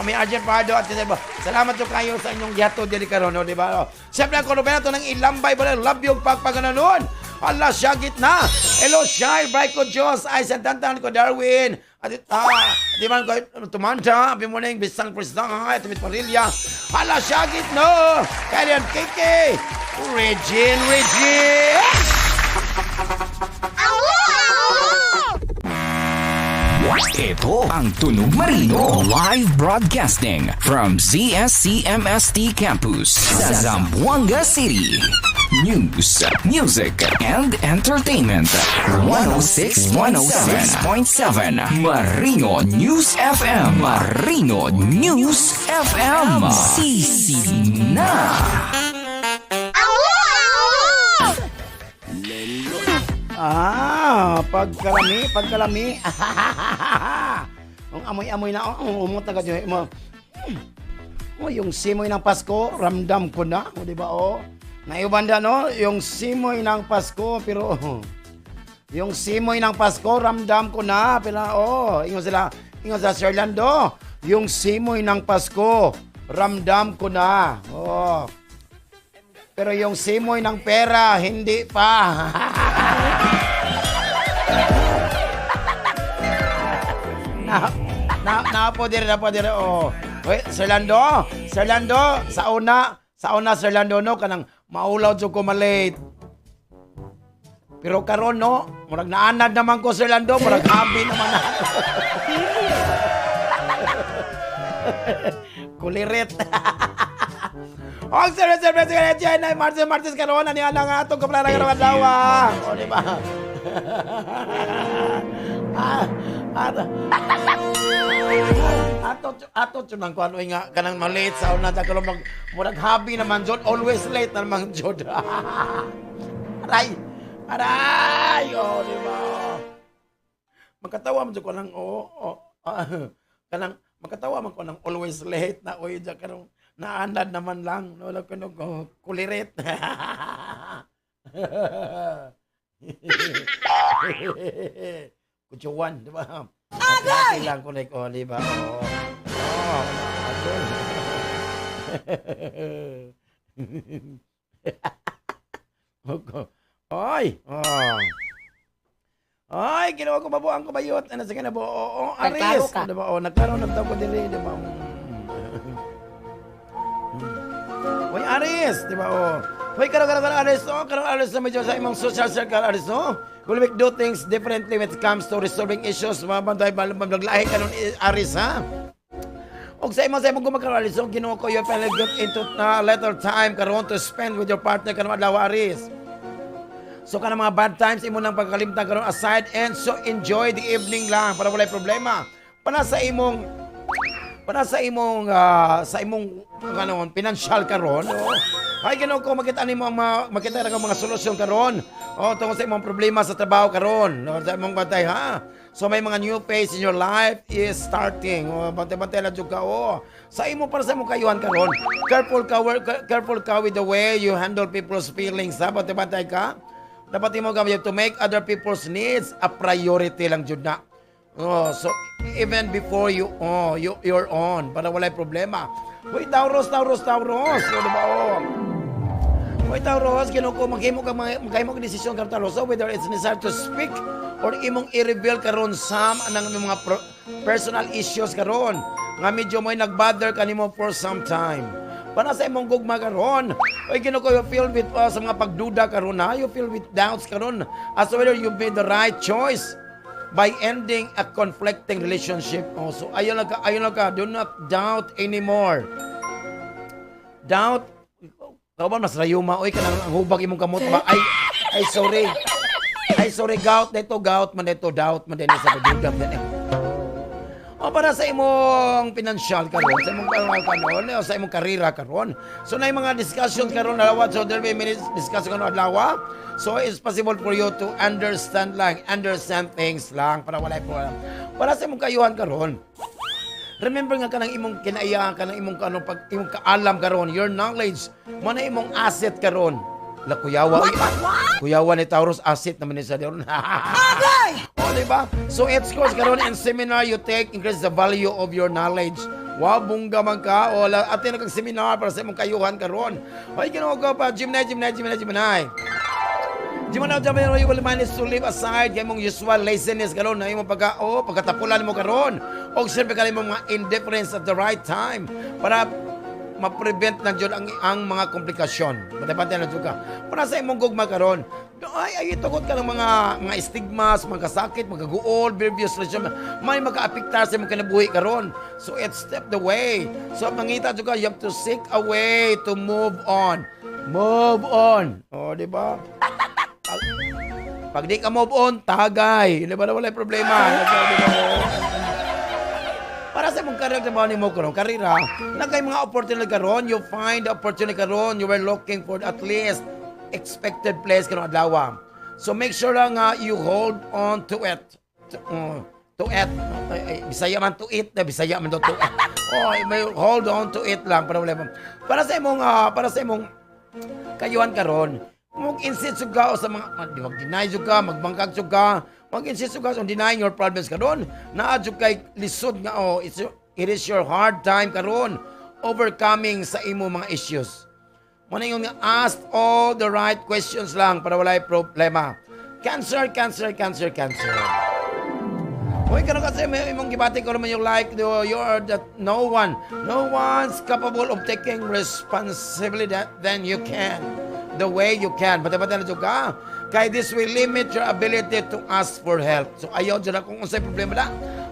Mami Arjen Pardo at diba, salamat to kayo sa inyong gihatod diri karon, no, di ba? Oh. Siyempre ang Roberto ng Ilambay ba love you pagpagananon. Ala, syagit na. Hello, Shai, Bright ko Diyos, ay sa tantan ko Darwin. At di man ko tumanta, abi mo na yung bisang president, ay tumit Parilla. Ala, syagit no. Kalian Kiki. Regine, Regine. Ito ang Tunog Marino. Live broadcasting from ZSCMST Campus sa Zamboanga City. News, music, and entertainment. 106.7 Marino News FM. Marino News FM. Sisi na! Ah, pagkalami, pagkalami. Ang amoy-amoy na, oh, umot na kadyo. Mo. Oh, yung simoy ng Pasko, ramdam ko na, o, di ba? Oh. Naibanda no, yung simoy ng Pasko, pero oh, yung simoy ng Pasko, ramdam ko na, pero oh, ingon sila Sir Lando, yung simoy ng Pasko, ramdam ko na. Oh. Pero yung simoy ng pera, hindi pa. Na na na po dire na po dire, oh. Wait, Sir Lando, Sir Lando, sa una Sir Lando no kanang maulaw jud ko malate. Pero karon no, murag naanad naman ko Sir Lando, murag habi naman ako. Kulirit. Og sir, sir, sir, sir, sir, ay Martes, Martes karon ani ana nga atong kaplara karon adlaw. O di ba? Ah, ato ato ato jud nang kuan oy nga kanang malate sa una ta karon mag murag habi naman jud, always late na naman jud. Aray. Aray. Oh, di ba? Makatawa man jud ko lang oh, oh, ah, kanang makatawa man ko ng always late na oy ja karon naanad naman lang no wala ko no kulirit. Kutsuwan, di ba? Agay! Lang ko like, oh, di ba? Oh. Oh, agoy. Oy! Oh. Ay, ginawa ko mabuang ko bayot. Ano sa kanabo? Oo, oh, Aris. Nagklaro ka. Di ba? Oh, nagklaro nagtaw ko diri, di ba? Hoy, Aris, di ba? Oh. Hoy, karon karon karon Aris, oh, karon Aris na medyo sa imong social circle, Aris, no? Will make do things differently when it comes to resolving issues. Mga bantay, maglahi karon Aris, ha? Og sa imong gumakaroon, Aris, oh, Ginoo ko, you finally get into little time karon to spend with your partner karon adlaw, Aris. So kanang mga bad times imo nang pagkalimtan karon aside and so enjoy the evening lang para walay problema. Para sa imong ano financial karon, oh. Ay Ginoo ko makita nimo ang mga makita ra ka mga solusyon karon. Oh, tungkol sa imong problema sa trabaho karon, no, sa imong bantay ha. So may mga new phase in your life is starting. Oh, bantay-bantay lang jud ka oh. Sa imo para sa imong kayuhan karon. Careful ka with the way you handle people's feelings ha. Bantay-bantay ka. Dapat imo gamit to make other people's needs a priority lang jud na. Oh, so even before you oh, you you're on para walay problema. Hoy Taurus, Taurus, Taurus. So, di ba oh? Hoy Taurus, Ginoo ko maghimo ka desisyon karon Taurus, so whether it's necessary to speak or imong i-reveal karon some anang mga personal issues karon nga medyo mo'y nagbother kanimo for some time. Para sa imong gugma karon, oy Ginoo ko you feel with sa mga pagduda karon ha, you feel with doubts karon as to whether you made the right choice by ending a conflicting relationship also. Ayaw lang ka, do not doubt anymore. Doubt, ikaw ba mas rayuma, oy, kanang ang hubag imong kamot ba? Ay, ay, sorry. Ay, sorry, gout dito, gout man dito, doubt man din sa pagduda man din. O para sa imong financial karon, sa imong karon karon, o sa imong karera karon. So na mga discussion karon adlaw, so there may many discussion karon adlaw. So it's possible for you to understand lang, understand things lang para walay problema. Para sa imong kayuhan karon. Remember nga kanang imong kinaiya, kanang imong ano pag imong kaalam karon, your knowledge, mo na imong asset karon. La kuyawa. What, what, Kuyawa ni Taurus asset naman ni sa diron. Agay! O, di ba? So, it's course karon and seminar you take increase the value of your knowledge. Wow, bongga man ka. O, ate na kag seminar para sa imong kayuhan karon. Hoy, Ginoo ko pa, Gemini, Gemini, Gemini, Gemini. Gemini, Gemini, you will manage to leave aside kay imong usual laziness karon na imong pagka, oh, pagkatapulan mo karon. Og siyempre ka imong mga indifference at the right time para ma-prevent na jud ang mga komplikasyon. Bantay-bantay na jud ka. Para sa imong gugma karon, ay ay tugot ka ng mga stigmas, mga kasakit, mga guol, previous relationship, may makaapektar sa imong kinabuhi karon. So it's step the way. So mangita jud ka, you have to seek a way to move on. Move on. Oh, di ba? Pag di ka move on, tagay. Di ba na wala problema? Di ba? Para sa imong career, trabaho nimo karon, karera, nagay mga opportunity karon, you find the opportunity karon, you were looking for at least expected place karon adlaw. So make sure lang nga you hold on to it. To it. Ay, ay, Bisaya man to it, na Bisaya man to it. Oh, may hold on to it lang para wala. Para sa imong kayuhan karon, mag-insist jud ka o sa mga di mag-deny jud ka, magbangkag jud ka, mag-insist jud ka on denying your problems karon. Naa jud kay lisod nga, oh, it is your hard time karon overcoming sa imo mga issues. Mo na yung ask all the right questions lang para walay problema. Cancer, Cancer, Cancer, Cancer. Hoy, karon kasi may imong gibati ko naman yung like you are that no one's capable of taking responsibility than you can. The way you can. Bata-bata na jud ka. Kay this will limit your ability to ask for help. So ayaw jud na kung unsay problema na.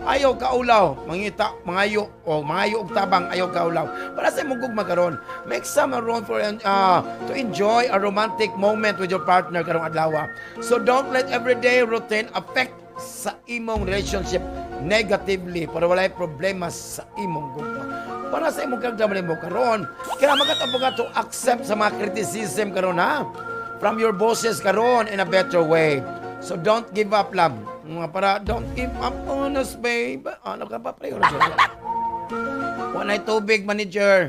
Ayaw kaulaw, mangita, mangayo o mangayo og tabang, ayaw kaulaw. Para sa imong gugma karon, make some room for to enjoy a romantic moment with your partner karong adlaw. So don't let everyday routine affect sa imong relationship negatively para walay problema sa imong gugma. Para sa imong kagdamay mo karon, kaya magkatapos ka to accept sa mga criticism karon, ha, from your bosses karon in a better way. So don't give up lang. Mga para don't give up on us, babe. Ano ka pa pre? Walay tubig, manager.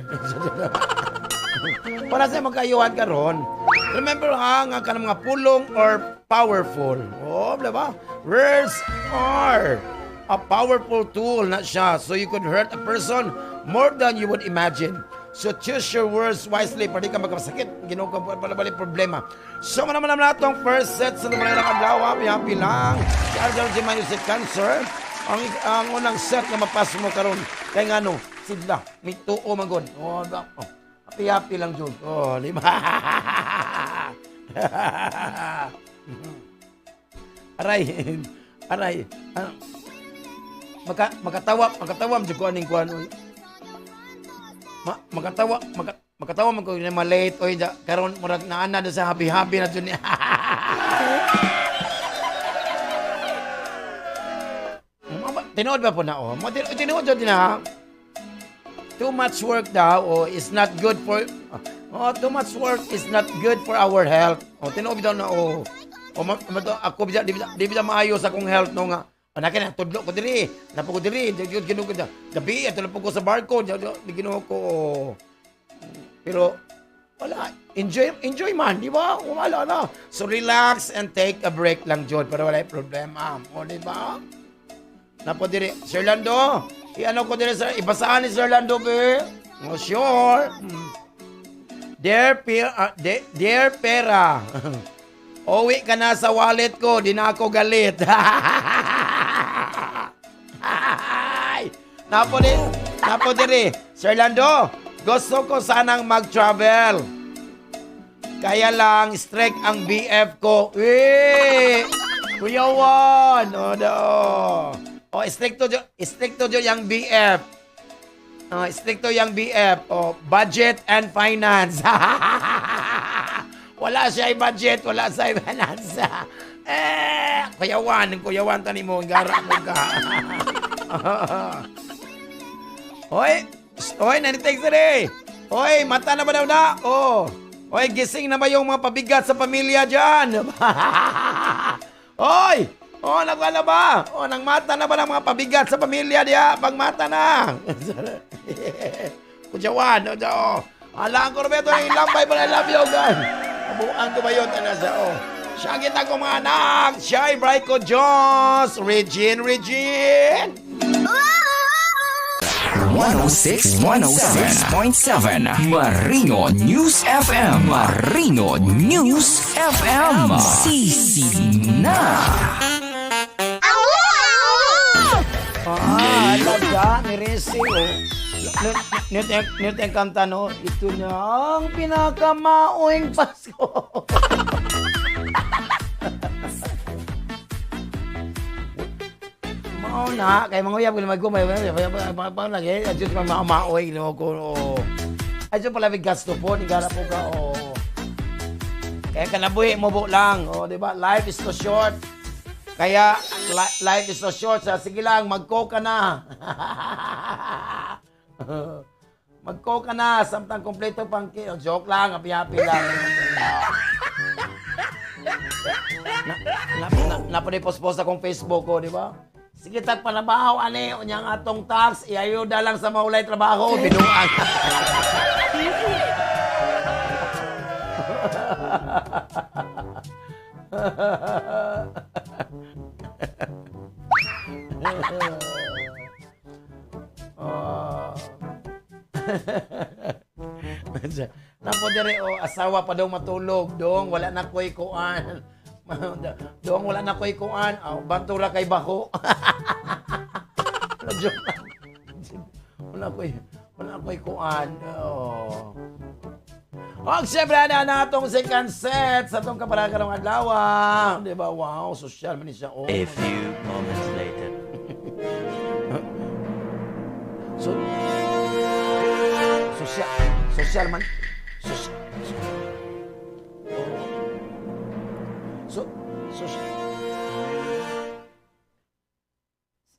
Para sa imong kayuhan karon, remember ha, nga kanang mga pulong or powerful. Oh, di ba? Words are a powerful tool na siya. So you could hurt a person more than you would imagine. So choose your words wisely para di ka magkasakit. Ginoo ko para balik problema. So man naman naman atong first set sa mga adlaw, happy happy lang. Si Arjun si Mayo si Cancer. Ang unang set nga mapas mo karon kay ngano sidla may tuo man gud. Oh, oh. Happy happy lang jud. Oh, di ba? Aray. Aray. Ano? Makatawa man jud ko aning kuan oy. Makatawa man ko na malate oy da, karon murag naana na sa happy happy na jud ni. Tinuod ba po na oh? Tinuod jud na. Too much work daw, oh, is not good for, oh, too much work is not good for our health. Oh, tinuod daw na oh. Oh, ako bisa di bisa maayo sa akong health no nga. Anak na tudlo ko diri, napo ko diri, di jud Ginoo ko da. Gabi ato na po ko sa barko, di Ginoo ko. Oh. Pero wala, enjoy enjoy man, di ba? Wala na. So relax and take a break lang jud para wala problema. O, di ba? Napo diri, Sir Lando, i-ano ko diri sa ibasaan ni Sir Lando be. Oh, sure. Dear pera. Uwi ka na sa wallet ko, di na ako galit. Napo diri, Sir Lando, gusto ko sanang mag-travel. Kaya lang, strike ang BF ko. Eh, Kuya Juan. Oh, no. Oh, stricto jo yung BF. Oh, stricto yung BF. Oh, budget and finance. Wala siya budget, wala siya finance. Eh, Kuya Juan, Kuya Juan tani mo, gara mo ka. Hoy, hoy, nanitext na. Hoy, mata na ba daw na? Oh. Hoy, gising na ba yung mga pabigat sa pamilya dyan? Hoy! Oh, nagwala ba? Oh, nang mata na ba ng mga pabigat sa pamilya diya? Pagmata na. Kuya Juan, oh, oh. Alaan ko Roberto, yung lambay pa na love you, God. Abuan ko ba yun? Ano sa, oh. Siya kita ko mga anak. Siya, Ibray ko, Diyos. Regine, Regine. 106 106.7 Marino News FM. Marino News FM. Sisig na. Ah, alaga, ni Resi, oh. Nit ang kanta, no? Ito na ang pinakamaoing Pasko. Mao na, kay mga uyab, kung magkumay, pang lagi, adyo sa mga maoy, no, ko, oh. Adyo pala may gasto po, ni gara po ka, oh. Kaya kanabuhi mo bu lang, oh, di ba? Life is too short. Kaya, life is so short. Sa sige lang, mag-go ka na. Mag-go ka na. Samtang kompleto pang oh, joke lang, happy-happy lang. Napanipos-pos akong Facebook ko, di ba? Sige, tag panabaw, ani, unyang atong tax, iayuda lang sa maulay trabaho, binuang. Oh. Napo dire oh, asawa pa daw matulog dong wala na koy kuan. Dong wala na koy kuan. Oh, bantura kay bako. Joke lang. Wala koy kuan. Oh. Og siyempre na natong second set sa atong kapara karong adlaw. Di ba? Wow, social man ni siya. Oh. A few moments later. So, social man. So, so,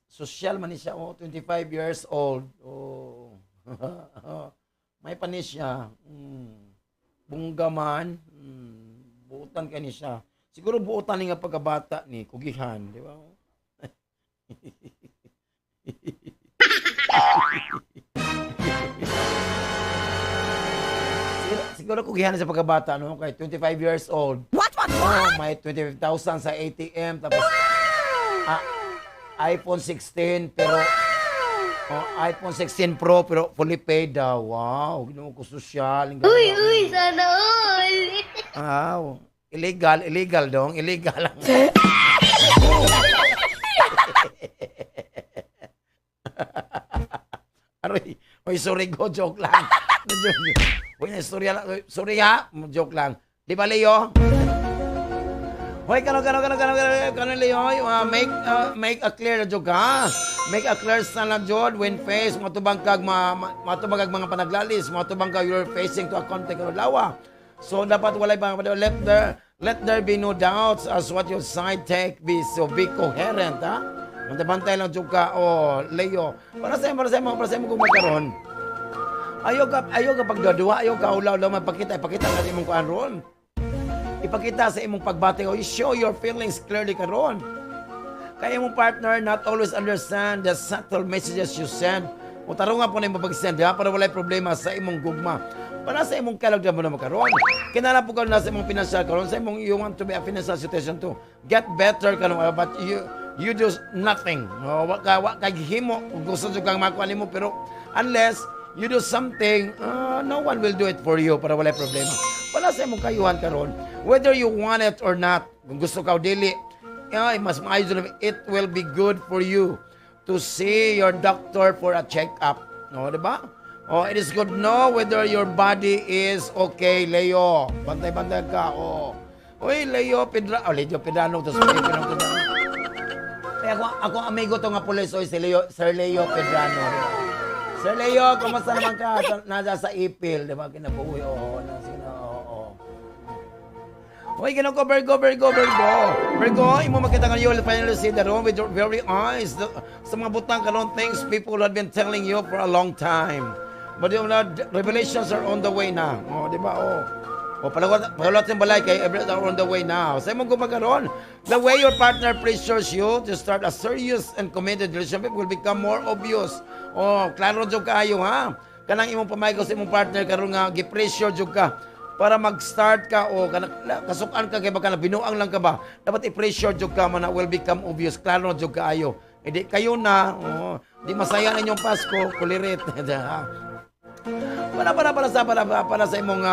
social man ni siya, oh, 25 years old. Oh. May panis siya. Bungga man. Buutan kay ni siya. Siguro buutan ni nga pagkabata ni kugihan, di ba? Siguro kugihan sa pagkabata, no? Kay 25 years old. What? What? Oh, may 25,000 sa ATM tapos iPhone 16 pero oh, iPhone 16 Pro pero fully paid daw. Wow, Ginoo ko sosyal. Uy, uy, sana all. Ah, illegal, illegal dong, illegal lang. Aroy, oy, sorry go, joke lang. Uy, istorya lang. Sorry ha, joke lang. Di ba, Leo? Hoy, kano, kano, kano, kano, kano, kano, Leo? Make a clear joke, ha? Make a clear stand lang, Jod, when face, matubang kag, matubang kag mga panaglalis, matubang kag you're facing to a conflict or lawa. So, dapat walay pa, let there be no doubts as what your side take be. So, be coherent, ha? Bantay lang jud ka, oh, Leo. Para sa imo kung magkaroon. Ayaw ka pagdadua, ayaw ka ulaw-ulaw, magpakita, ipakita ka sa imong kuan ron. Ipakita sa imong pagbati, oh, you show your feelings clearly karon. Kaya imong partner not always understand the subtle messages you send. O tarong nga po na imong pag-send, ha, para walay problema sa imong gugma. Para sa imong kalagdan mo na makaroon. Kinala po ka na sa imong financial karon, sa imong you want to be a financial situation to get better karon, but you do nothing. Oh, wa ka himo kung gusto jud kang makuha nimo, pero unless you do something, no one will do it for you para walay problema. Para sa imong kayuhan karon, whether you want it or not, kung gusto ka o dili, ay, mas maayo jud, it will be good for you to see your doctor for a check-up. No, di ba? Oh, it is good know whether your body is okay, Leo. Bantay-bantay ka. Oh. Uy, Leo Pedra, oh, Leo Pedrano to sa Pedrano. Kaya ako amigo to nga pulis, oy, si Leo, Sir Leo Pedrano. Sir Leo, kumusta naman ka? Nasa sa Ipil, di ba? Kinabuhi, oo. Nasa, oo. Hoy, ganun ko, Virgo, Virgo, Virgo. Virgo, imo makita nga you will finally see the room with your very eyes. Sa mga butang karon, things people have been telling you for a long time. But you know, revelations are on the way na. Oh, di ba? Oh. O, palagot, palagot yung balay kay every are on the way now. Sa imong gumagaron, the way your partner pressures you to start a serious and committed relationship will become more obvious. Oh, klaro jud kaayo ha. Kanang imong pamaygo sa imong partner karon nga gi-pressure jud ka para mag-start ka o kasukan ka kay baka na binuang lang ka ba. Dapat i-pressure jud ka man na will become obvious. Klaro jud kaayo. Hindi kayo na. Oh, di masaya na inyong Pasko, kulirit. Para sa imong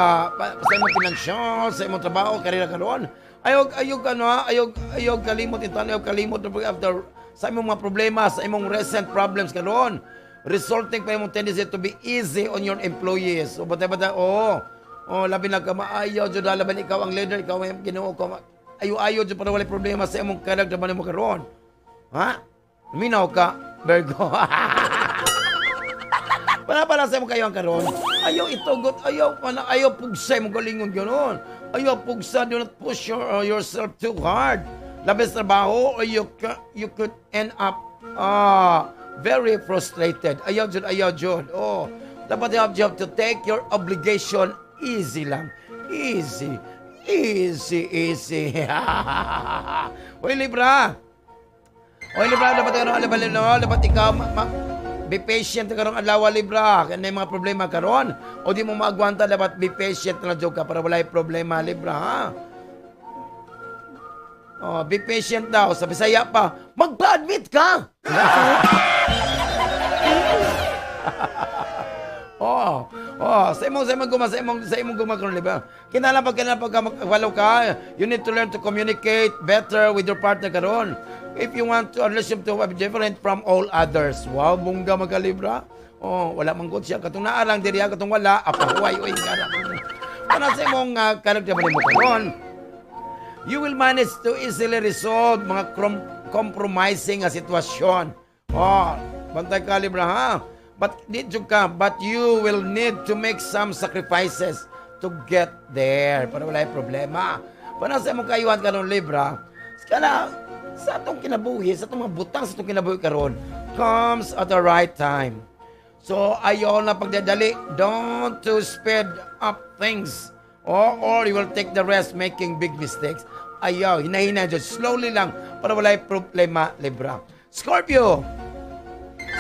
financial, sa imong trabaho, karera karon. Ayog ayog ano ha, ayog ayog kalimot ito, ayog kalimot after sa imong mga problema, sa imong recent problems karon. Resulting pa imong tendency to be easy on your employees. So bata bata, oh. Oh, labi na ka maayo jud, labi ikaw ang leader, ikaw ang Ginoo ko. Ayo ayo jud para walay problema sa imong kalag mo karon. Ha? Minaw ka, Virgo. Para sa imong kayo ang karon. Ayaw itugot, ayaw pana, ayaw pugsa imong galingon ganon. Ayaw pugsa, do not push yourself too hard. Labis trabaho or you could end up very frustrated. Ayaw jud, ayaw jud. Oh, dapat you have to take your obligation easy lang. Easy. Easy, easy. Uy, Libra. Oy, Libra, dapat karon alabal no, dapat ikaw be patient karong adlaw, Libra. Kay may mga problema karon o di mo maagwanta, dapat be patient na jud ka para walay problema, Libra, ha. Oh, be patient daw. Sa Bisaya pa, magpa-admit ka. Oh, sa imong guma karon, Libra. Kinahanglan pag ka magwalo ka, you need to learn to communicate better with your partner karon if you want to a relationship to be different from all others. Wow, bongga magka Libra. Oh, wala man gud siya katong naa lang diri, katong wala apahuway oy gara. Para sa imong karakter mo karon, you will manage to easily resolve mga compromising nga sitwasyon. Oh, bantay ka, Libra, ha. But di jud ka, but you will need to make some sacrifices to get there para wala problema. Para sa imong kayuhan karon, Libra, kana sa atong kinabuhi, sa atong mga butang sa atong kinabuhi karon comes at the right time. So ayaw na pagdadali, don't to speed up things or you will take the risk making big mistakes. Ayaw, hinahina jud, slowly lang para walay problema, Libra. Scorpio.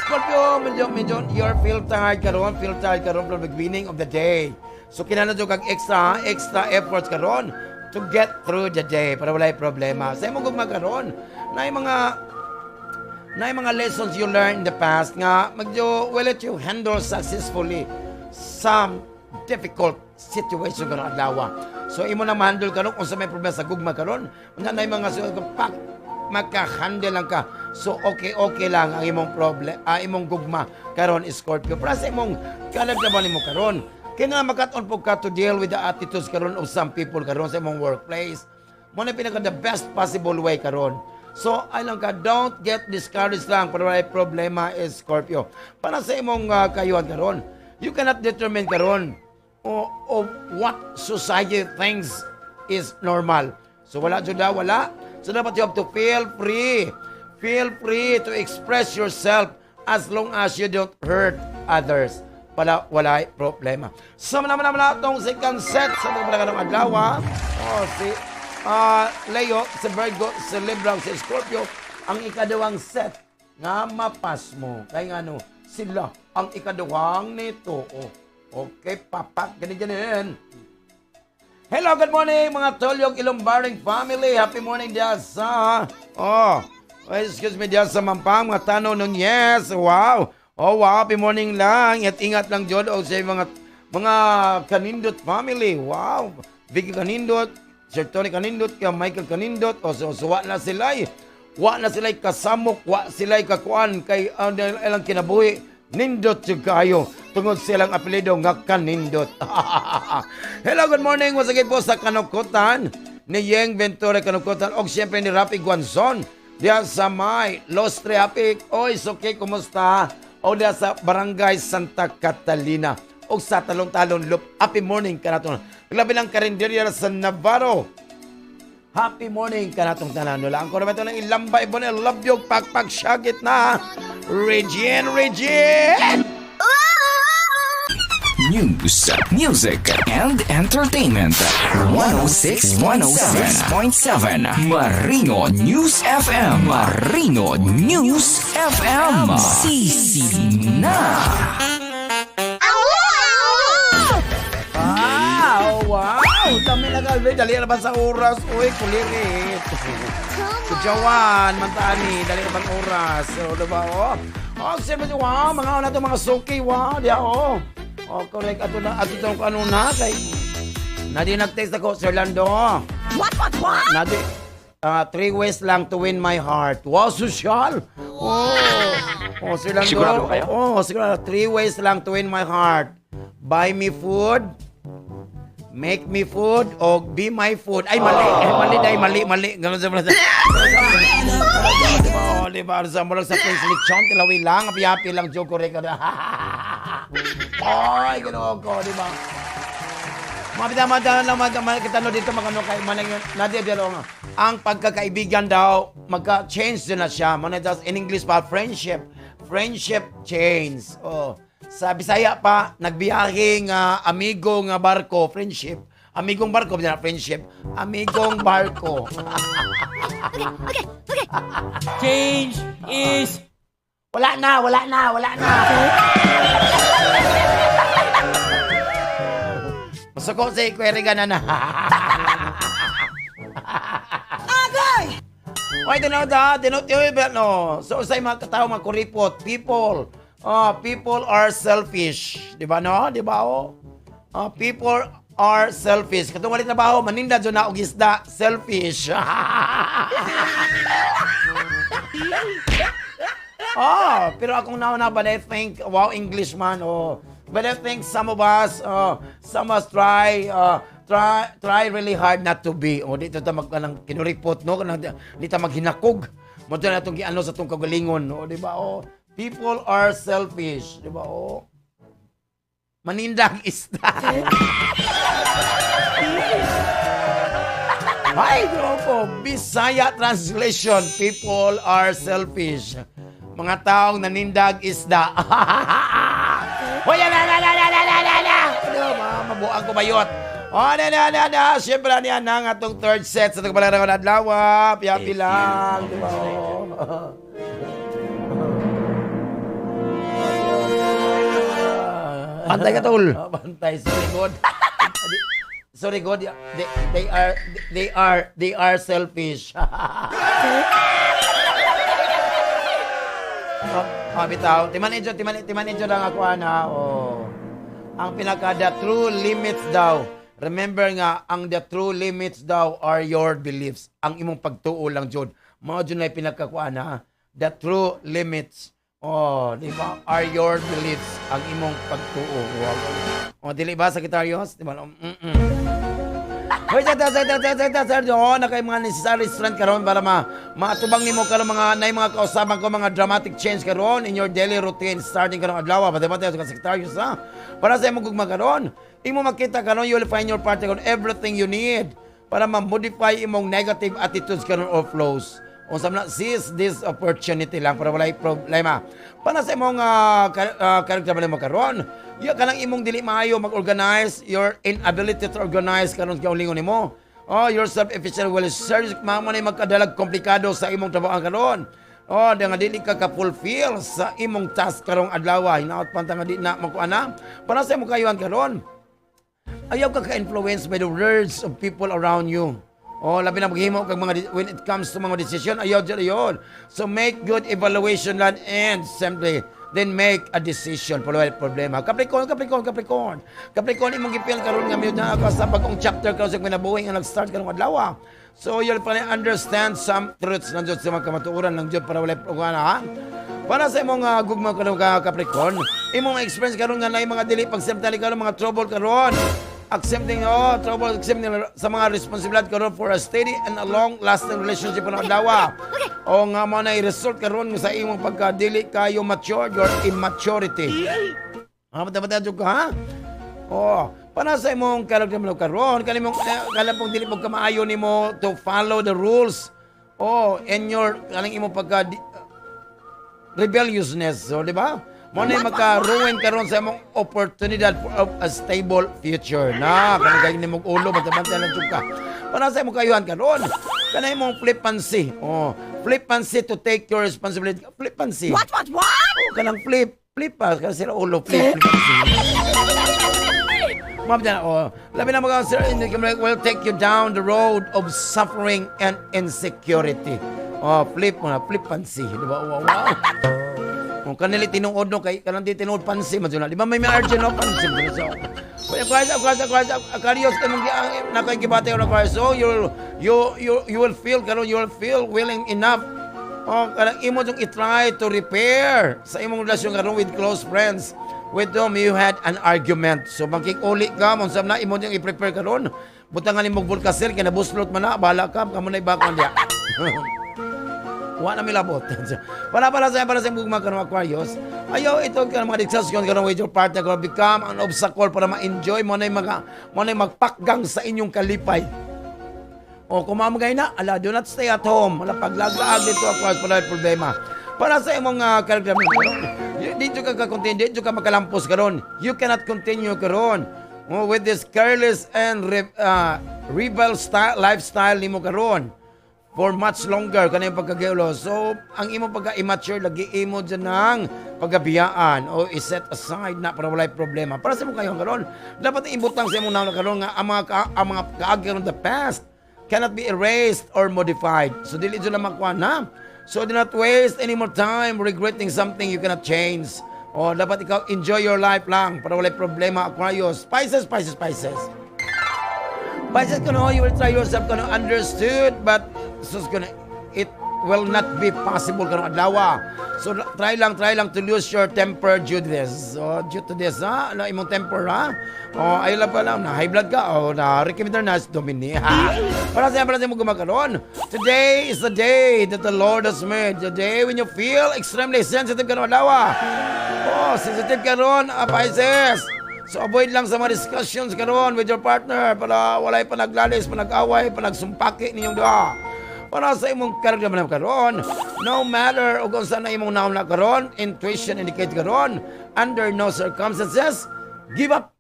Scorpio, medyo, medyo, you're feel tired karon from the beginning of the day. So, kinahanglan jud kag extra, extra efforts karon to get through the day para walay problema. Sa imong gugma karon, na mga lessons you learned in the past nga medyo will let you handle successfully some difficult situation karon adlaw. So imo na ma-handle karon kung sa may problema sa gugma karon, unya na mga pak maka-handle lang ka. So okay okay lang ang imong problem, imong gugma karon, Scorpio. Para sa imong kalagdaban nimo karon, kina makat-on po ka to deal with the attitudes karon of some people karon sa imong workplace. Mo na pinaka the best possible way karon. So, ay lang ka, don't get discouraged lang para walay problema is Scorpio. Para sa imong kayuhan karon, you cannot determine karon o what society thinks is normal. So wala jud, wala. So dapat you have to feel free. Feel free to express yourself as long as you don't hurt others. Pala walay problema. So naman naman atong second set sa itong ng adlaw. Oh, si Leo, si Virgo, si Libra, si Scorpio, ang ikaduhang set nga mapas mo. Kaya nga no, sila ang ikaduhang nito. Oh, okay, papak, ganyan ganyan. Hello, good morning, mga Tolyog Ilumbaring family. Happy morning diyan sa, oh, excuse me, diyan sa Mampang, mga Tano Nunez. Wow. Oh, wow, happy morning lang. At ingat lang jud o sa mga Kanindot family. Wow. Vicky Kanindot, Sir Tony Kanindot, kaya Michael Kanindot. O, so wa na sila eh. Wa na sila kasamok, wa sila kakuan kay ilang kinabuhi. Nindot jud kayo tungod silang apelyido nga Kanindot. Hello, good morning. Wasagay po sa Kanukutan ni Yeng Ventura Kanukutan og siyempre ni Rafi Guanzon diya sa may Los Traffic. Oy, okay, kumusta? O diya sa Barangay Santa Catalina og sa Talon-Talon Loop. Happy morning kanato. Labi lang karinderya sa Navarro. Happy morning kanatong tanan. Nula ang ito ng ilamba ibon labyog pagpag syagit na. Regine, Regine! News, music, and entertainment. 106 106.7 Marino News FM. Marino News FM. Sisi na. Ah, oh, wow! Dami na kalbe. Dali na ba sa oras? Uy, kulirit. Si Joan, mantani, dali ka pang oras. So, diba, oh? Oh, siyempre, wow, mga una to, mga suki, wow, diya, oh. Oh, correct. Ato na, ato tong ano na, kay... Nadi nag-text ako, Sir Lando. What? Nadi, three ways lang to win my heart. Wow, social! Oh, oh Sir Lando. Sigurado ba kayo? Oh, sigurado. Three ways lang to win my heart. Buy me food, make me food, o be my food. Ay, mali. Ay, mali, ay, mali, mali. Ganun sa mga. Oh, di ba? Sa murag sa Prince Lechon, tilawi lang, api-api lang, joke correct. Ay, ganoon ko, di ba? Mga pinamadahan lang mga kita no dito magano kay manang nadia dito nga. Ang pagkakaibigan daw magka-change din na siya. Mana das in English pa friendship. Friendship change. Oh. Sa Bisaya pa nagbiyahe nga amigo nga barko, friendship. Amigong barko, na friendship. Amigong barko. Okay. Change is Wala na, wala na, wala na. Masuko si Kweriga na na. Agay! Oy, tinaw da, tinaw tiyo, no. So, sa mga katao, mga kuripot, people, oh, people are selfish. Di ba, no? Di ba, oh? Oh, people are selfish. Katong walit trabaho, maninda dyan na og isda, selfish. Oh, pero akong nauna, but I think, wow, Englishman, oh. But I think some of us, some of us try really hard not to be. Oh, dito ta mag kanang kinuripot, no? Kanang di ta maghinakog. Mo na itong giano sa itong kagalingon, no? Di ba? Oh, people are selfish, di ba? Oh. Manindang isda. Ay, ko. Bisaya translation, people are selfish. Mga taong nanindag isda. Hoy, na, na, na, na, na, na, na, na. Ano, mabuang ko bayot. Oh, na, na, na, na. Siyempre, niya na ang atong third set sa tagpalarang ng adlaw. Piyapi lang. Di ba? Oh. Pantay ka, tol. Oh, pantay. Sorry, God. Sorry, God. They are selfish. Oh, oh, bitaw. Timan medyo, timan, timan medyo lang ako, ana. Oh. Ang pinaka, the true limits daw. Remember nga, ang the true limits daw are your beliefs. Ang imong pagtuo lang, jud. Mao jud na pinakakuan, ha. The true limits. Oh, di ba? Are your beliefs, ang imong pagtuo. Wow. Oh, dili ba, Sagittarius? Di ba? Hoy, sa sa sa sa sa sa oh, na kay mga necessary strength karon para ma maatubang nimo karon mga nay mga kausaban ko mga dramatic change karon in your daily routine starting karong adlaw, pati pati sa Sagittarius, ha. Para sa imong gugma karon, imo makita karon, you will find your partner on everything you need para ma-modify imong negative attitudes karon or flows. Unsa man na, seize this opportunity lang para walay problema. Para sa imong character ba nimo karon, ya kanang imong dili maayo mag-organize, your inability to organize karon sa kaulingon nimo. Oh, your self-efficient will serve mao na magkadalag komplikado sa imong trabaho karon. Oh, di nga dili ka ka-fulfill sa imong task karong adlaw. Hinaot pa nga di na makuha na. Para sa imong kayuhan karon, ayaw ka ka-influence by the words of people around you. Oh, labi na maghimo kag mga when it comes to mga decision, ayaw dyan ayon. So make good evaluation lang and simply then make a decision para wala problema. Capricorn, Capricorn, Capricorn. Capricorn, imong gipil karon nga mute na ako sa bagong chapter karon sa kinabuhi nga nag-start karong adlaw. So you'll finally understand some truths ng Diyos sa mga kamatuoran ng Diyos para wala problema, ha. Para sa imong gugma karon ka Capricorn, imong experience karon nga naay mga dili pag-accept karon mga trouble karon. Accepting, oh, trouble accepting sa mga responsibilidad karon for a steady and a long lasting relationship karon adlaw. O nga mo na result karon sa imong pagkadili kayo mature, your immaturity. Ha, bata bata ka, ha? Oh, para sa imong character mo karon, kani mong kala pong dili mo kamaayo nimo to follow the rules. Oh, and your kaning imong pagka rebelliousness, so di ba? Mo na maka-ruin karon sa imong oportunidad for a stable future. Na, kanang kay nimong ulo, bantay lang jud ka. Para sa imong kayuhan karon, kanay imong flippancy. Oh, flippancy to take your responsibility. Flippancy. What? Oh, kanang flip, flip pa kasi sila ulo flip, flippancy. Ma'am dyan, oh, labi na mga sir, will take you down the road of suffering and insecurity. Oh, flip mo na, flip pansi, di ba? Wow, wow. Kung kanili tinuod no kay kanang di tinuod pansi man jud na. Di ba may margin no pansi man so. Kaya Aquarius, Aquarius, Aquarius, Aquarius kay mong na kay gibati og Aquarius. So you will feel karon, you will feel willing enough. Oh, kanang imo jung i-try to repair sa imong relasyon karon with close friends with whom you had an argument. So makikuli ka mo sa na imo jung i-prepare karon. Butangan nimo Volcasil kay nabuslot man na, bahala ka kamo na ibakon diya. Wa na milabot. Para sa gugma karon, Aquarius. Ayaw ito ka mga discussion karon with your partner karon become an obstacle para ma-enjoy mo na yung mga mo na yung magpakgang sa inyong kalipay. O kung mamagay na, ala, do not stay at home. Wala paglaglaag dito, Aquarius, para may problema. Para sa imong karakter, dito ka ka-continue, dito ka makalampos karon. You cannot continue karon. Oh, with this careless and rebel style, lifestyle nimo karon for much longer kanang pagkageulo. So, ang imong pagka-immature lagi imo dyan ng pagkabiyaan o i-set aside na para walay problema. Para sa imong kayo karon, dapat ibutang sa imong naon karon nga ang mga kaagi karon, the past cannot be erased or modified. So dili jud na makuha na. So do not waste any more time regretting something you cannot change. O dapat ikaw enjoy your life lang para walay problema, Aquarius. Pisces, Pisces, Pisces. Pisces kuno, you will try yourself kuno understood, but sus kuno, it will not be possible karon adlaw. So try lang to lose your temper due to this. So due to this, ha? Ano imong temper, ha? Oh, ay lang pala na high blood ka o na recommender na si Domini, ha? Para sa mo gumakaroon. Today is the day that the Lord has made. The day when you feel extremely sensitive karon adlaw. Oh, sensitive karon, ah, Pisces. So avoid lang sa mga discussions karon with your partner para walay panaglalis, panag-away, panagsumpaki ninyong duha. Para sa imong karamdaman karon, no matter og unsa na imong naon na karon, intuition indicate karon, under no circumstances, give up.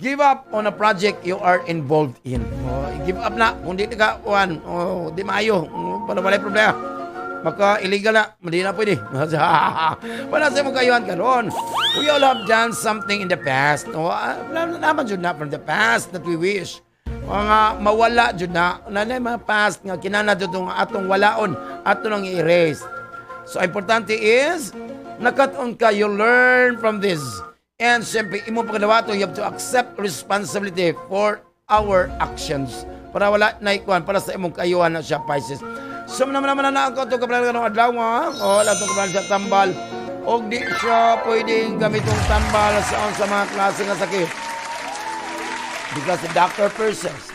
Give up on a project you are involved in. Oh, give up na kung di ka kuan, oh, di maayo, oh, para walay problema. Maka illegal na, hindi na pwede. Para sa imong kayuhan karon, we all have done something in the past. No, naman jud na from the past that we wish. Mga mawala jud na, na mga past nga kinana jud nga atong walaon, ato nang i-erase. So importante is nakat-on ka, you learn from this. And siyempre, imo pagkadawato, you have to accept responsibility for our actions. Para wala na ikuan, para sa imong kayuhan na siya, Pisces. So naman naman na ako ito kapala ng adlaw ha. O, wala ito kapala sa tambal. O di siya pwedeng gamitong tambal sa mga klase nga sakit. Because the doctor persists,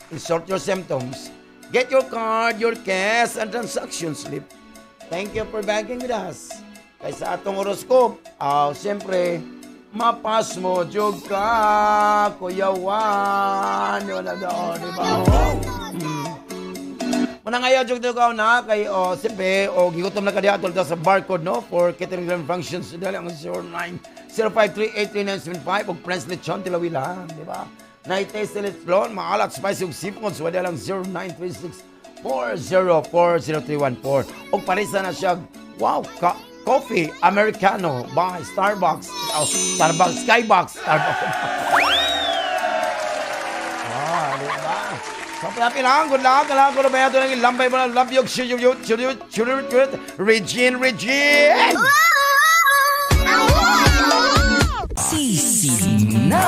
insult your symptoms, get your card, your cash, and transaction slip. Thank you for banking with us. Kay sa atong horoscope, siyempre, mapasmo jud ka, Kuya Juan. Yun na doon, di ba? Oh. Muna ngayon, jud ka na, kay, oh, siyempre, oh, gigutom na ka diha, tulad sa barcode, no, for catering grand functions, dali ang 09 053-83975, og Prince Lechon, Tilawila, di ba? Naitay Lechon, maalat, spicy ug seafood, so wala lang 0936 4040314. Og parisa na siya, wow, coffee Americano by Starbucks. Oh, Starbucks, Skybox, Starbucks. Ah, di ba? So, pinapi lang, good luck, kailangan ko na ba ito ng lambay mo na love you, shoot, shoot, shoot, shoot, shoot, Regine, Regine! Sisig na!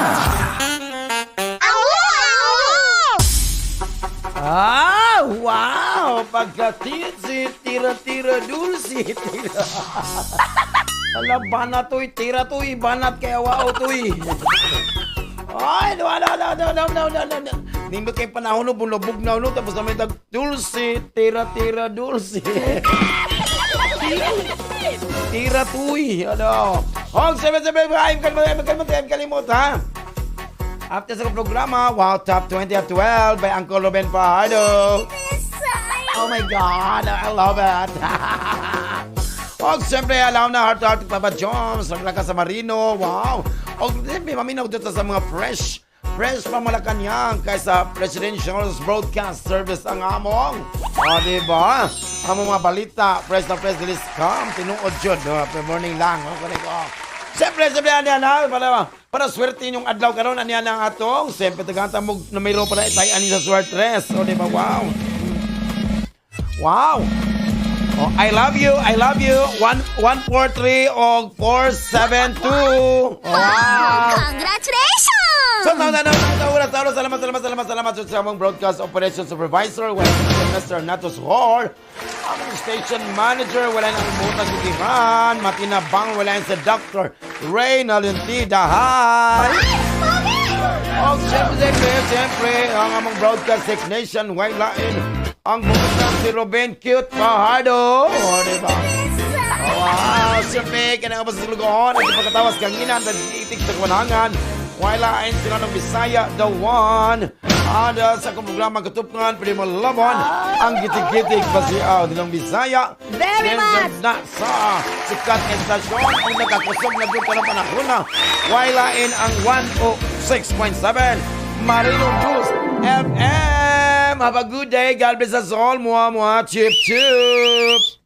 Ah, wow! Pagkatitsi, tira-tira, dulce, tira. Ala, banat to'y, tira to'y, banat kaya wow to'y. Ay, no, no, no, no, no, no, no, no, no. Nindot kay panahon no, bulubog na no, tapos naman tag dulce, tira, tira, dulce. Tira tuy, ano. Hong, seven, seven, I'm kalimot, I'm kalimot, I'm kalimot, ha? After sa programa, Wow Top 20 at 12 by Uncle Ruben Fajardo. Oh my God, I love it. Og siyempre, alam na, heart to heart, Papa Jones, naglaka sa Marino, wow. Og siyempre, maminaw dito sa mga fresh, fresh pa Malacanang kaysa Presidential Broadcast Service ang among. O, di ba? Among mga balita, fresh na fresh, dilis come, tinuod yun. No? Morning lang. No? Kunig, oh. Siyempre, siyempre, ano yan, ha? Para swerte inyong adlaw karon, ano yan ang atong. Siyempre, tagantang mo numero para itay ani sa swertres. O, di ba? Wow. Wow! Oh, I love you, I love you. 1 1 4 3 og 4 7 2. Wow. Congratulations! So, na na na na na salamat, salamat, salamat, salamat sa among broadcast operation supervisor, wala si Mr. Natos Hor, among station manager, wala nang mutang gigihan, matinabang, wala sa Dr. Ray Nalunti Dahay. Oh, siyempre, siyempre, siyempre, ang among broadcast technician, way lain, ang bumutang si Ruben Cute Fajardo. Oh, di ba? Wow, siyempre, kanang ba sa sulugoon at pagkatawas kanina, nag-itik sa kawanangan, wala lain sila ng Bisaya, the one. Ada sa akong programa Katupngan, pwede mo labon ang gitig-gitig pasiaw nilang Bisaya. Very much. Na sa sikat nga estasyon ang nakakusog na doon karong panahon na wala ang 106.7 Marino News FM. Have a good day. God bless us all. Mua, mua. Chip, chip.